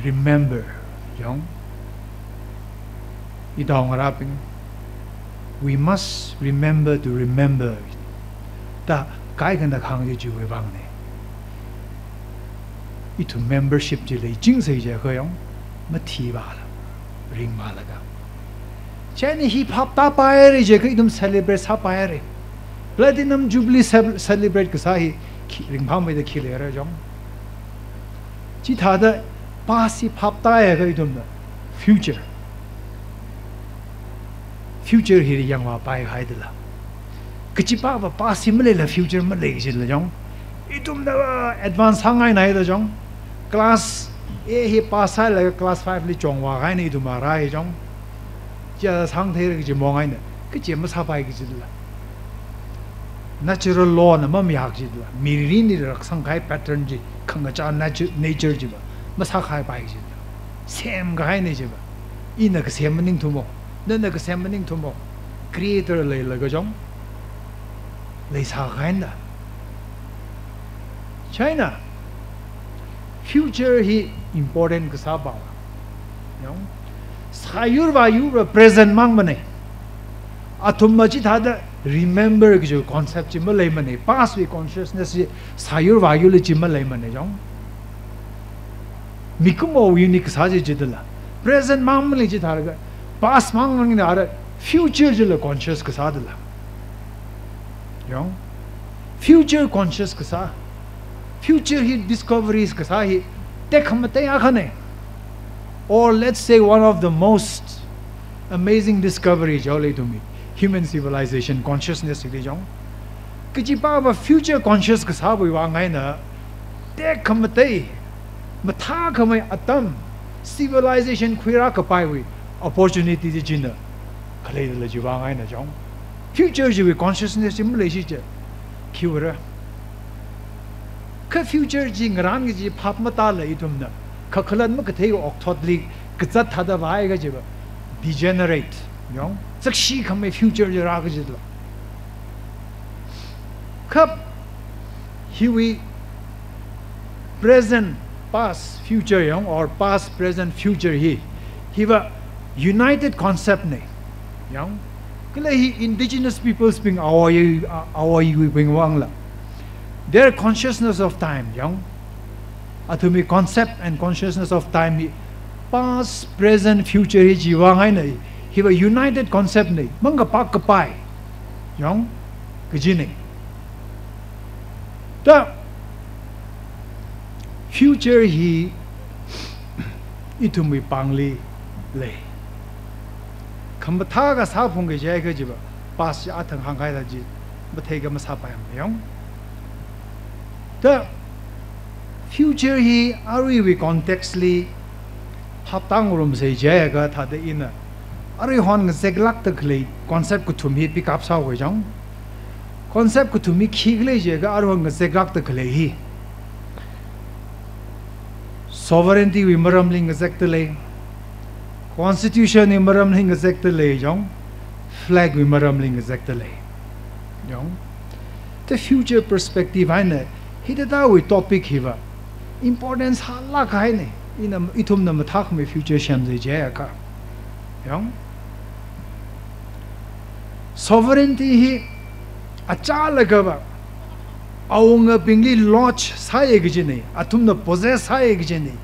remember, jong. Ida ngarābing, we must remember to remember. Ta kaikhana kahāng chi chiwui vangna. Ithum membership chi leichingsa jiakha, jong, mathivāla, ringvālaga. Chieina hi phaptāpaira jiakha ithum celebrate sāpaira. Platinum Jubilee ce-, celebrate kasā hi khi, ringphāmeida khi leira, jong. Chithāda past hi phaptāhaiakha ithumna future, future hi yangvāpai haida lei. Kachipāva past hi maleila future malei kajila, jong. Ithumna advance sāngaina haida, jong. Class A hi pass sālaga class five li chungvā kahaina ithum ara hi, jong. Chi sāngtheira kaji mong eina, kachi masāpai kajila. Natural law na mamayā kajila. Mirinli rākasang kahai pattern chi, khangachā natu-, nature chiva masākhaipai kajila. Semkahaina chiva. Ina kasem maningthumo, nana kasem maningthumo. Creator leilaga, jong, leisā kahaina. Chieina, future hi important kasāva, jong, sāyur vāyurva present mangmana. Athumva chithāda remember kaji concept chi maleimana. Past wui consciousness chi sāyur vāyurli chi maleimana, jong. Mikumowui unique kasā chi chida lei. Present mangmali chithālaga, past mangmali ara future chila conscious kasāda lei. Jong. Future conscious kasā. Future hi discoveries kasā hi tekhamatei akhana. Or let's say one of the most amazing discovery jihaowa ithumwui human civilization consciousness hili, jong. Kachipāva future conscious kasāwui vang eina tekhamatei, mathākhamei atam, civilization khuirākapaiwui opportunity chi china khaleida lei, chiwui vang eina, jong. Future chiwui consciousness chi maleishi chi, khiwuira. Kha future chi ngarān kaji phap matāla ithumna, kakhalat makathei okthotli kazat thāda vāhaiakha chiva degenerate, jong, zakshikhamei future chi rā kajila. Kha hiwui present, past, future, jong, or past, present, future hi, hiva united concept na, jong. Kala hi indigenous peoples bing, āwo āyi, āwo āyiwuibing vangla, their consciousness of time, jong, athumwui concept and consciousness of time hi past, present, future hi chiwui vang eina, hiva united concept na, mangkapākkapai, jong, kajina. Ta future hi ithumwui pāngli lei. Khamathā kasā phungki jiakha chiva, past chi athang hāngkahai thāda chi matheikha masāpaimana, jong. Ta future hi aruiwui context li haptang rumsei jiakha thāda ina aruihon ngazeklākda khalei concept kathum hi pick up sāhaowa jang. Concept kathum hi khikhala jiakha aruihon ngazeklākda khalei hi. Sovereignty wui maramli ngazekda lei, constitution wui maramli ngazekda lei jang, flag wui maramli ngazekda lei jang. The future perspective eina hithāda wui topic hiva importance sālāk haina, ina ithumna mathākhamei future semsei jiakha. Jang. Sovereignty hi achālakha va awungabingli lodge sāya kajina, athumna possess sāya kajina.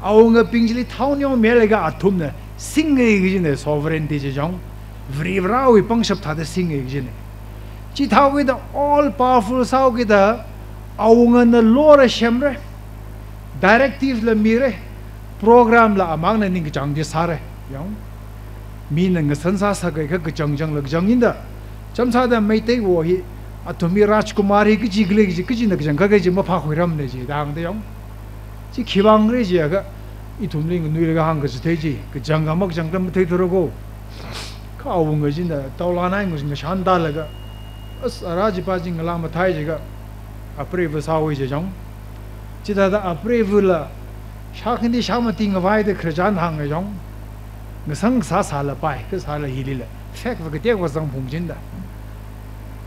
Awungabing chili thao neomeilaga athumna singa kajina sovereignty chi jang. Varivarāwui pangshap thāda singa kajina. Chithāhaokida all powerful sāhaokida awungana law la semra, directive la mira, program la amangna ningkachāng chi sāra jang. Mina ngasan sāsākakha kachang changla kachang inda. Chānsāda Meiteiwo hi, athum hi Rajkumar hi kaji khalei kaji, kajina kachangkha kaji maphākhuirāmana jida hāngda jang. Chi khiwuivang khala jiakha, ithumli nganuilaga hāngkachithei chi, kachangkha makachangkha matheithura ko. Kha awunga china taola nai ngus ngashan tālaga, as ara chipā chi ngalā mathei jiakha, apreiva sāhaowa ji jang. Chithāda apreivula shākhandi shāmati ngavaida khararchan hānga jang. Ngasang kasā sālapai, kasāla hilila fact va kateokha zangphung chinda.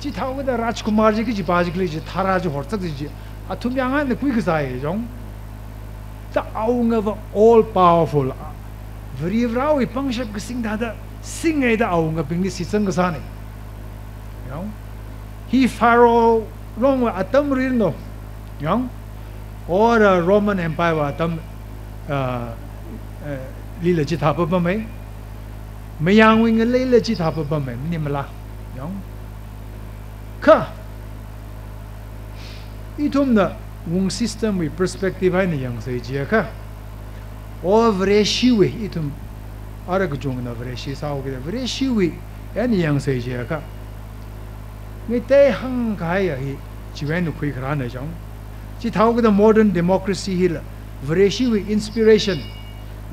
Chithāhaokida Rajkumar chi kajipā chi khalei chi, thara chi horsak chi chi, athum yāng eina khuikasāya jang. Da awungava all powerful, Varivarāwui pangshap kasing thāda singhaida awungabingli shitsang kasāna jang. Hi Pharaoh longwui atam rilno jang, or, uh, Roman Empire wui atam, uh, uh, lila chithā papamei. Mayangwui ngaleila chithā papamei, maningmala jang. Kha ithumna wung system wui perspective eina yangsei jiakha, o Vareshiwui, ithum ara kachungana Vareshi sāhaokida Vareshiwui eina yangsei jiakha, ngateihāng kahaiya hi chiwui eina khuikharāna jang. Chithāhaokida modern democracy hila Vareshiwui inspiration,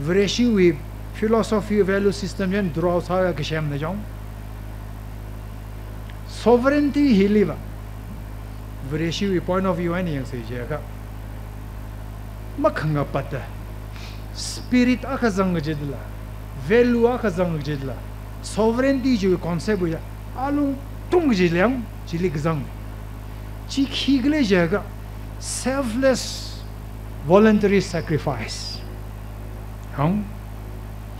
Vareshiwui philosophy, value system eina draw sālaga kasemna jang. Sovereignty hiliva Vareshiwui point of view eina yangsei jiakha, makhangapata spirit akha zang kajila, value akha zang kajila, sovereignty chiwui concept wuya alungtung kajila jang, chili kazang. Chi khikhala jiakha selfless voluntary sacrifice jang,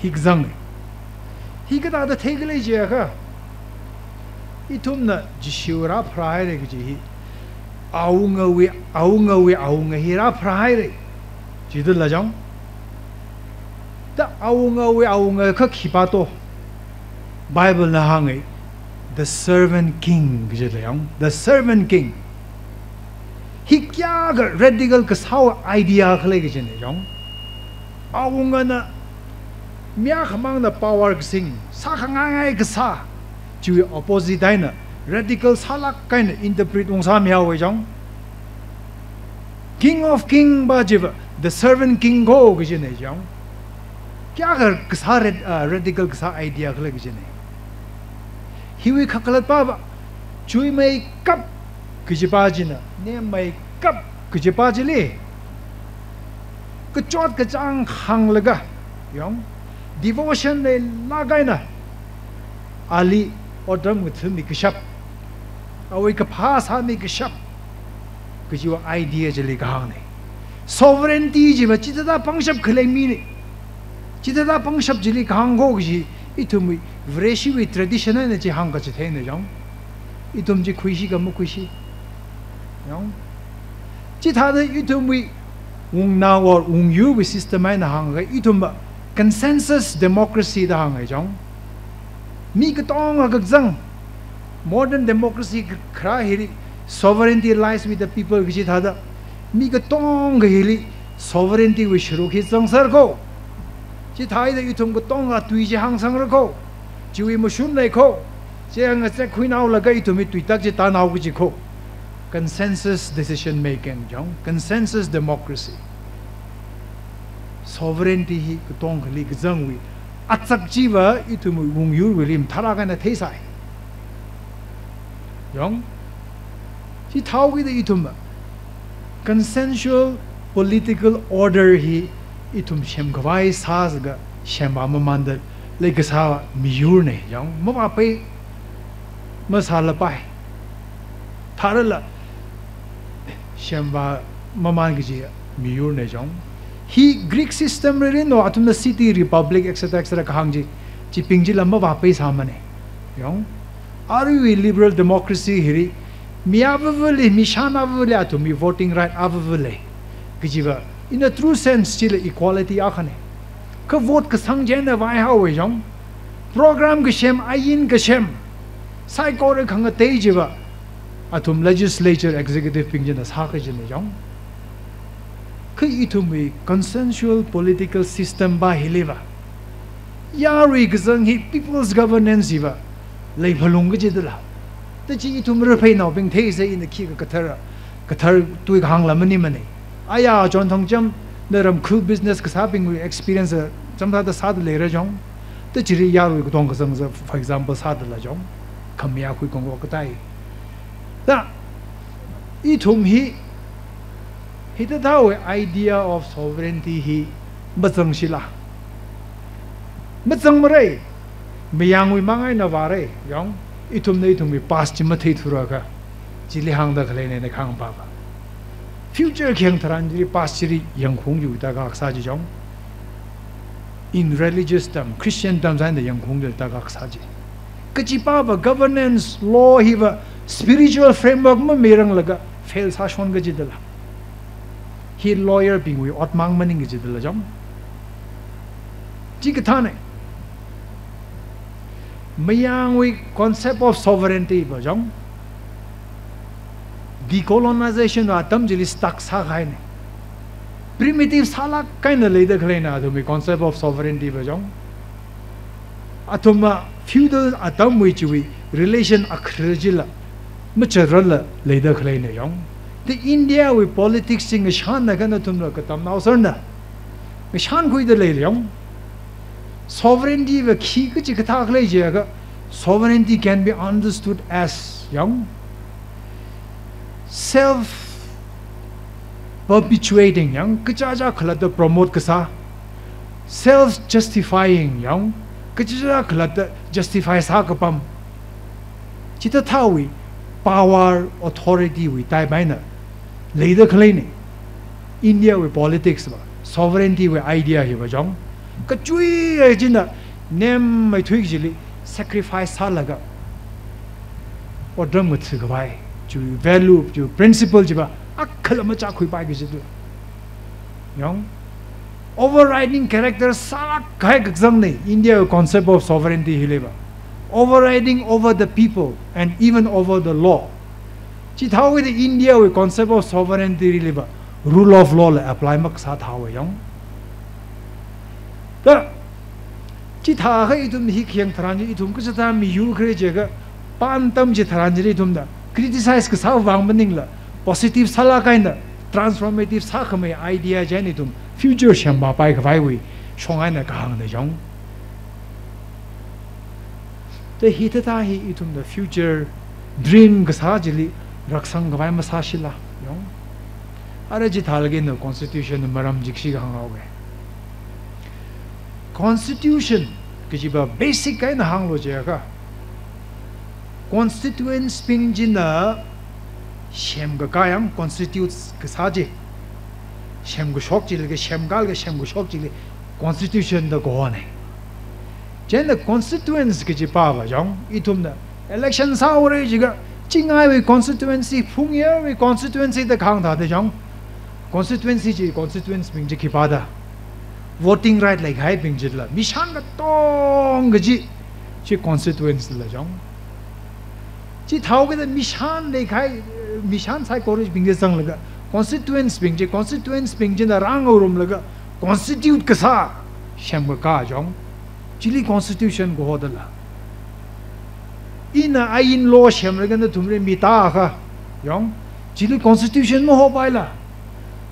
hi kazang. Hi kathāda theikhala jiakha, ithumna Jishu rāpharāhaira kaji hi awungawui, awungawui awunga hi rāpharāhaira jidala jang. Da awungawui awunga kha khipā to? Bible na hānga, the servant king kajila jang, the servant king. Hi kayākha radical kasāwui idea khala kajina jang. Awungana mi akhamangna power kasing, sākhangaingai kasā, chiwui opposite eina radical sālāk eina interpret ungsāmihaowa jang. King of king pā chiva the servant king ko kajina jang. Kayākha kasā rad-, uh, radical kasā idea khala kajina. Hiwui kakhalat pāva chuimeikap kajipā china, nemmeikap kajipā chili kachot kachāng hānglaga jang, devotion leilāk eina ali otram ngathāmi kashap, awui kaphā sāmi kashap kajiwui idea chili kahāngna. Sovereignty chiva chithāda pangshap khalei mina, chithāda pangshap chili kahāng ko kaji ithumwui Vareshiwui tradition eina chi hāngkachitheina jang. Ithum chi khuishi kha makhuishi jang. Chithāda ithumwui wungnao or wungyurwui system eina hāngakha ithumva consensus democracy da hānga jang. Mi katonga kazang, modern democracy kharā hili sovereignty lies with the people kaji thāda, mi katonga hili sovereignty wui sharuk hi zangser ko. Chithāda ithum katonga tui chi hāngsangra ko. Chiwui mashun lei ko. Chi ngazek khuinaolaga ithum hi tuitak chi tānao kaji ko. Consensus decision making jang, consensus democracy. Sovereignty hi katongkhali kazangwui atsak chiva ithumwui wungyurwuili mathālāk eina theisai. Yong, chithāhaokida ithum consensual political order hi ithum semkhavai sāsāga semvā mamānda leikasā miyurna. Yong, mavāpai, masālapai. Tharala semvā mamān kaji miyurna jong. Hi Greek system ririno, athumna city, republic, et cetera, et cetera kahāng chi, chibing chila mavāpai sāmana. Yong, aruiwui liberal democracy hili, mi avāvali, mi shān avāvali athumwui voting right avāvali. Kajiva, in a true sense chila equality akhana. Kha vote kasang chieina vāihaowa jong, program kasem, ain kasem, saikora khangatei chiva athum legislature, executive bing china sā kajina jong. Kha ithumwui consensual political system va hiliva, yarui kazang hi people's governance hiva leiphalung kajidala. Tachi ithum Varepheinaobing theisai, ina khikha kathar, kathar tui kahāngla maningmana. Aya John Thangcham, naram khu business kasābingwui experience chāmthāda sāda leira jong. Tachili yarui katong kazang za, for example, sādala jong, khamayā khuikhangarok katai. Da, ithum hi, hithāthāwui idea of sovereignty hi mazangshila? Mazangmara. Mayangwui mang eina vāra. Yong, ithumna ithumwui past chi matheithura kha, chili hāngda khaleina ina kahāng pava. Future khayang tharan chili past chili yangkhaung chiwui tākasā chi jong, in religious term, Christian term sāda yangkhaung chiwui tākasā chi. Kachi pava governance law hiva spiritual framework mamiranglaga fail sāshon kajidala. Hi lawyer bingwui otmang maning kajidala jong. Chikathāna. Mayangwui concept of sovereignty va jong, decolonization wui atam chili stuck sākahaina. Primitive sālāk eina leida khaleina athumwui concept of sovereignty va jong. Athumva feudal atamwui chiwui relation akhar chila machatrala leida khaleina jong. The India wui politics chi ngashanna kha nathumla katamnao sārna ngashankhuida leira jong. Sovereignty va khi kachi kathā khalei jiakha, sovereignty can be understood as, yong, self perpetuating, yong, kachichā khalatta promote kasā, self justifying, yong, kachichā khalatta justify sākapam. Chithāthāwui power, authority wui type eina leida khaleina. India wui politics va, sovereignty wui idea hiva jong, kachuiya china nemmeithui chili sacrifice sālaga otram ngathakhavai, chiwui value, chiwui principle chiva akhala machākhuipai kajila. Yong, overriding character sālāk kahai kazangna India concept of sovereignty hiliva. Overriding over the people and even over the law. Chithāhaokida India wui concept of sovereignty hiliva rule of law la apply makasā thāhaowa jong. Da, chithākha ithum hi khayang tharan chi ithum kachichā miyur khare jiakha, pān atam chitharan chili ithumna criticize kasā vang maningla, positive sālāk eina transformative sākhamei idea chieina ithum future semvāpai khavaiwui shong eina kahāngna jong. Da hithāthā hi ithumna future dream kasā chili raksang khavai masāshila, yong. Ara chithālāk eina constitution maram chikshi kahānghaowa. Constitution kajiva basic eina hānglu jiakha, constituents bing china semkakā, yong, constitutes kasā chi, semkashok chili, semkalaga semkashok chili constitution da kahona. Chieina constituents kachi pava jong, ithumna election sāhaora jiakha, Chingaiwui constituency, Phungyarwui constituency da kahāng thāda jong, constituency chi, constituents bing chi khipā da, voting right leikahaibing chila, mishan katong kaji chi constituents la jong. Chithāhaokida mishan leikahai, mishan saikorabing chi zanglaga, constituents bing chi, constituents bing china rāngarumlaga constitute kasā semkakā jong, chili constitution kahodala. Ina ain law semlaga nathumli mitākha, yong, chili constitution mahopaila.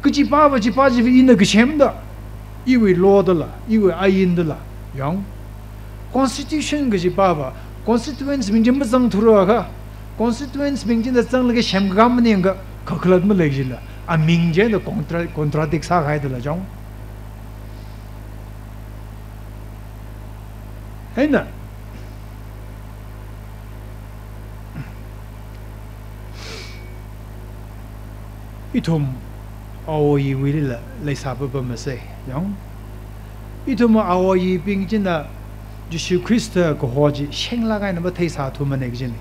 Kachi pava chipa chiva ina kasemda, Iwui law dala, iwui ain dala, yang. Constitution kaji pava, constituents bing chi mazangthura kha, constituents bing china zanglaga semkaka maningakha, kakhalat malei jila, aming china contra-, contradict sākahai dala, yang. Eina, ithum awo iwuilila leisāpapa masei, yang. Ithum awo ibing china Jishu Khrista kaho chi shenglāk eina matheisāthumana kajina.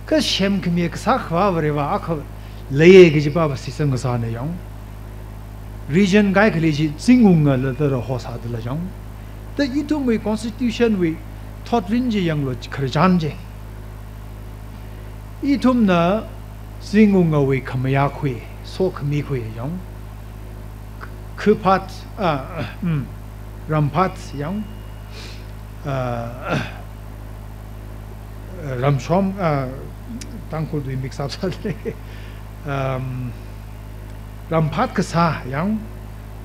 Kha semkhami kasā khavā Vareva akha leiya kaji pava shitsang kasāna, yang. Region kaikhali chi zingungala da hosā dala, yang. Da ithumwui constitution wui thotrin chi yanglu khararchan chi. Ithumna zingungawui khamayā khui, sokhami khui, yang. Khuphat, ah, mm, ramphat, yang. Ah, ramshom, ah, Tangkhul tui mix up sālei. Um, ramphat kasā, yang,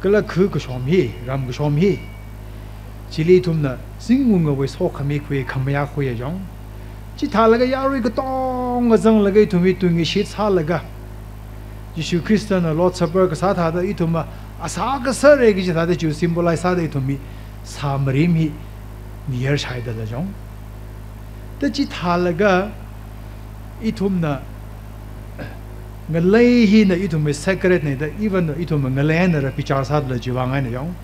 kala khu kashom hi, ram kashom hi. Chili ithumna zingungawui sokhami khui, khamayā khui, yang. Chithālaga yarui katonga zanglaga ithum hi tuingashit sālaga, Jishu Khristana Lord Supper kasā thāda ithumva asā kasāra kaji thāda chi symbolize sāda ithum hi sā marim hi niyar shai dala, yang. Da chithālaga ithumna ngalei hina ithumwui sacred na da, even ithumna ngalei eina ra bichar sādala chiwui vang eina, yang.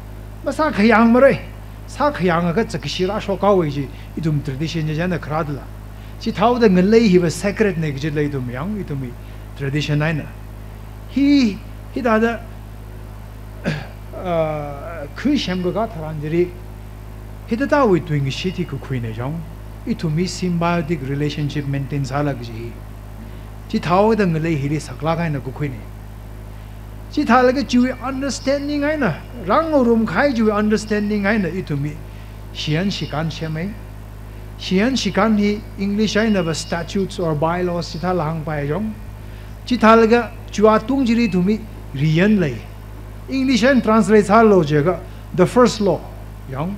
Masākhayang marai. Sākhayangakha chakashi rāshok haowa kaji ithum tradition china kharā dala. Chithāhaoda ngalei hiva sacred na kajila ithum, yang, ithumwui tradition eina. Hi, hithāda, ah, khu semkaka tharan chili, hithāda wui tuingashit hi kakhuina, yang. Ithum hi symbiotic relationship maintain sālaga kaji hi. Chithāhaoda ngalei hili saklāk eina kakhuina. Chithālaga chiwui understanding eina, rāngarum kahai chiwui understanding eina ithum hi shiyan shikan semai. Shiyan shikan hi English einava statutes or bylaws chithāla hāngpai, yang. Chithālaga chiwui atung chili ithum hi riyan lei. English eina translate sālu jiakha the first law, yang.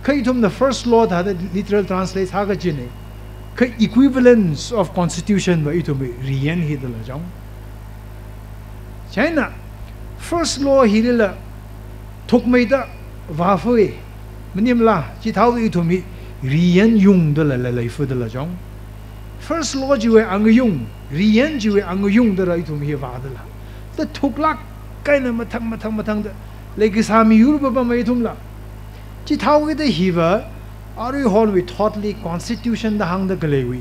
Kha ithumna first law thāda literal translate sā kajina. Kha equivalence of constitution va ithumwui riyan hi dala, yang. Chieina first law hilila thukmeida vāfui, maningmala, chithāhaoda ithum hi riyan yungdala leifudala, yang. First law chiwui angayung, riyan chiwui angayungda ra ithum hi vādala. Da thuklāk eina mathang, mathang, mathangda leikasā miyur papa mei ithumla. Chithāhaokida hiva, aruihonwui thotli constitution da hāngda khaleiwui,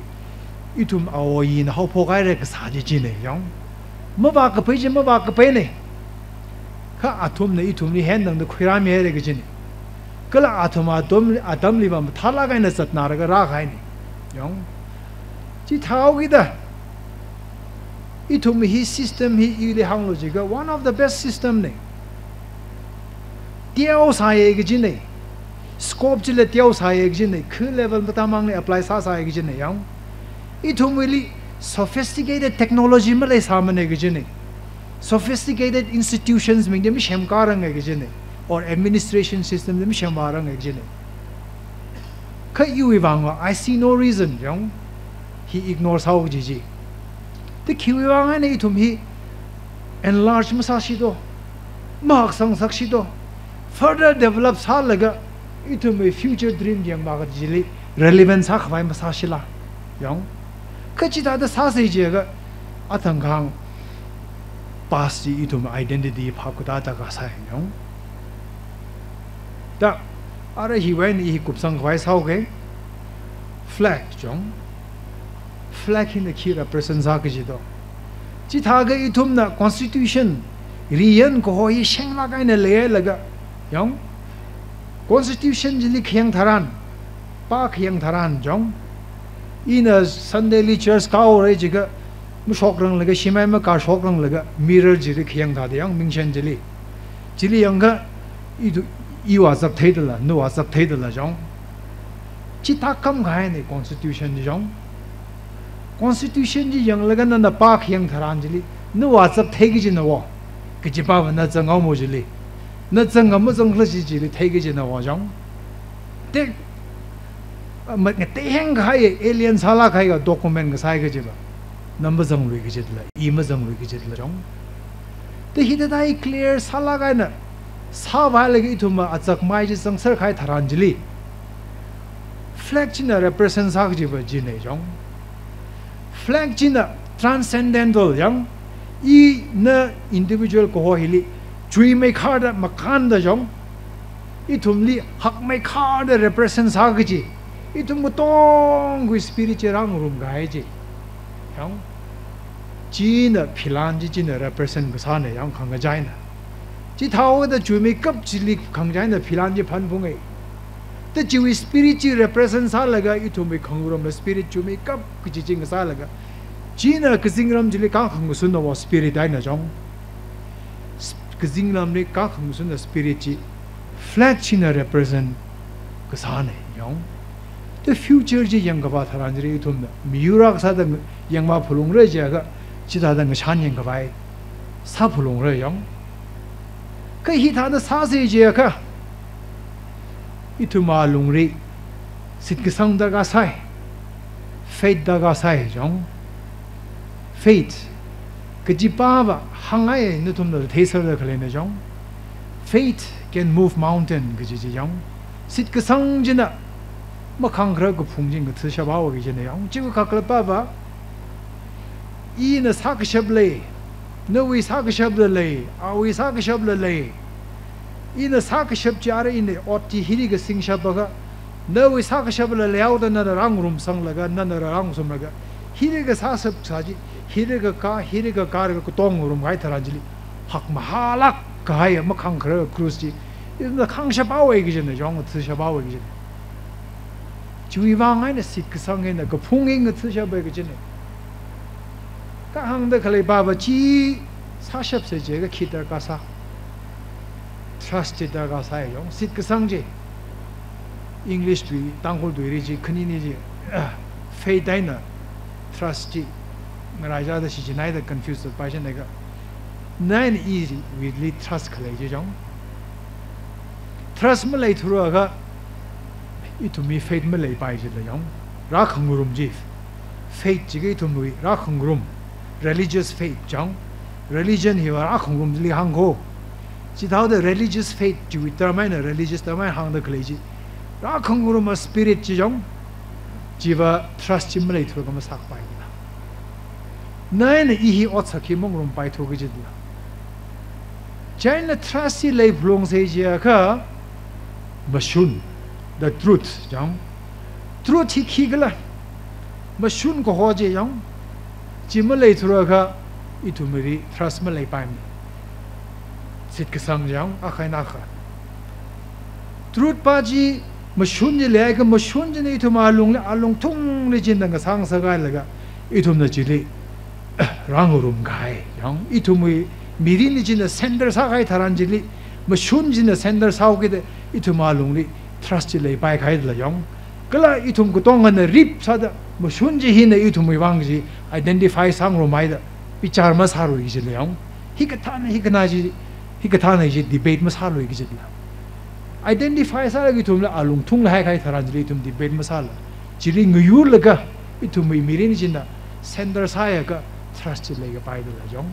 ithum awo ina haophok haira kasā chi china, yang. Mavākapai chi mavākapaina. Kha athumna ithumli hendangda khuirāmihaira kajina. Kala athum atam, atamliva mathālāk eina zatnālaga rākahaina, yang. Chithāhaokida ithum hi system hi ili hānglu jiakha one of the best system na. Teosāya kajina. Scope chila teosāya kajina. Khu level matamangli apply sāsāya kajina, yang. Ithumwuili sophisticated technology maleisāmana kajina. Sophisticated institutions bing chi masemkārangai kajina. Or administration system chi masemvārangai kajina. Kha iwui vangva, I see no reason, yang, hi ignore sāhaoki kaji chi. Da khiwui vang eina ithum hi enlarge masāsi do, mahaksangsakshi do, further develop sālaga ithumwui future dream yangvā kajili relevant sākhavai masāsila, yang. Kha chithāda sāsa jiakha, athang kahāng past chi ithum identity phap katāda kasā, yang. Da, ara hiwui eina hi kupsang khavai sāhaoki, flag, yang. Flag hina khi represent sā kaji do. Chithākha ithumna constitution, riyan kaho hi shenglāk eina leilaga, yang, constitution chili khayang tharan, pākhayang tharan, yang. Ina Sunday li church kāhaora jiakha, mashokranglaga, shimai makāshokranglaga, mirror chili khayang thāda, yang, mingchen chili. Chili yangakha, i tu, iwui azak theidala, nawui azak theidala, yang. Chithā kham kahaina constitution chi, yang. Constitution chi yanglaga nana pākhayang tharan chili, nawui azak theiki kajina wo, kaji pava na zanghaomo chili. Na zanga mazangla chi chili theikajina wa jong. Te, ah, ma, ngateheng kahai alien sālāk kahaiga document kasā kajiva. Na mazanglui kajila, i mazanglui kajila jong. Te hithāda i clear sālāk eina, sāvālaga ithumva azak mai chi zangser kahai tharan chili. Flag china represent sā kajiva china jong. Flag china transcendental jong, ina individual kaho hili chuimeikharda makānda jong, ithumli hakmeikharda represent sā kaji, ithum katongawui spirit chi rāngarum kahai chi. Jong, china philan chi china represent kasāna jong, khangachaina. Chithāhaoda chuimeikap chili khangachaina philan chi phanphunga. Te chiwui spirit chi represent sālaga ithumwui khangarumla spirit chuimeikap kaji chi ngasālaga, china kazingram chili kha khangasunna wa spirit eina jong. S-, kazingramli kha khangasunna spirit chi flag china represent kasāna jong. Te future chi yangkavā tharan chili ithumna miyur akha sāda yangvā phalungra jiakha, chithāda ngashan yangkhavai sā phalungra jong. Kha hithāda sāsa jiakha, ithum alungli shitkasang darkar sai, faith darkar sai jong. Faith kajipava hāngngai, nathumna theiserda khaleina jong. Faith can move mountain kaji chi jong. Shitkasang china makhangkharar kaphung chi ngathashaphaowa kajina jong. Chiwui kakhalatpava, ina sākashap lei, nawui sākashapla lei, awui sākashapla lei. Ina sākashap chi ara ina ot chi hili kasingshapakha, nawui sākashapla leihaoda nana rāngarumsanglaga, nana rāngasumlaga, hili kasāshap sā chi, hili kakā, hili kakālaga katonga ngarumkahai tharan chili, hakmahālāk kahai makhangkharar cross chi, ina khangshaphaowa kajina jong, ngathashaphaowa kajina. Chiwui vang eina shitkasang eina kaphung hi ngathashapa kajina. Kha hāngda khaleipava chi sāshapsa jiakha khi darkar sā. Trust chi darkar sai jong, shitkasang chi. English tui, Tangkhul tuili chi, khanini chi, faith eina trust chi ngaraichāda shichinhaida confuse paishanlaga, naina iwuili trust khalei chi jong. Trust maleithura akha, ithumwui faith maleipai jila jong. Rākhangarum chi, faith jiakha ithumwui rākhangarum, religious faith jong. Religion hiva rākhangarum chili hāngko. Chithāhaoda religious faith chiwui term eina religious term eina hāngda khalei chi, rākhangaruma spirit chi jong. Chiva trust chi maleithura akha masākapai jila. Naina i hi otsak hi mangarumpaithu kajila. Chieina trust chi leiphalungsa jiakha, mashun, the truth jong. Truth hi khikhala, mashun kaho chi jong. Chi maleithura akha, ithumwuili trust maleipaimana. Shitkasang jong, akha eina akha. Truth pa chi mashun chi leiakha, mashun china ithum alungli, alungthungli china ngasang sākahailaga, ithumna chili rāngarumkahai jong. Ithumwui mirinli china center sākahai tharan chili, mashun china center sāhaokida, ithum alungli trust chi leipaikahai jila jong. Kala ithum katongana rip sāda, mashun chi hina ithumwui vang chi identify sāngarumhaida, bichar masārui kajila jong. Hikathāna, hikathāna chi, hikathāna chi debate masārui kajila. Identify sālaga ithumla alungthungla haikahai tharan chili ithum debate masāla, chili ngayurlaga ithumwui mirin china center sāakha trust chi leikapai jila jong.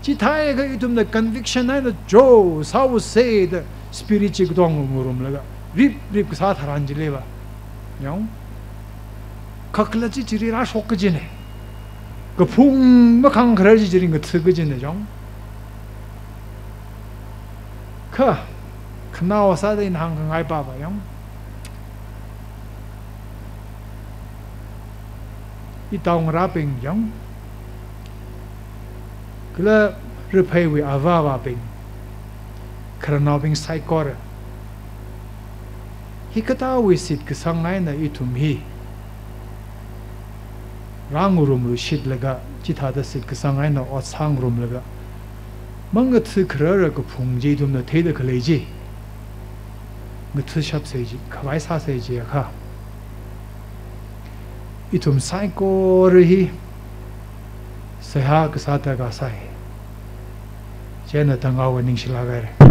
Chithāakha ithumna conviction eina jo sāvāsa da spirit chi katonga ngarumlaga rip rip kasā tharan chiliva jong, kakhalat chi chili rāshok kajina. Kaphung makhangkharar chi chili ngatha kajina jong. Kha, khanao sāda ina hāngkhangaipava jong, itaongarābing jong, kala rapheiwui avāvabing, khararnaobing saikora, hikathāwui shitkasang eina ithum hi rāngarumluishitlaga, chithāda shitkasang eina ot sāngarumlaga, mangathakharara kaphung chi ithumna theida khalei chi ngathashapsa ji, khavai sāsa jiakha, ithum saikora hi seihā kasā darkar sai. Chieina tanghaowa, ningshilāk haira.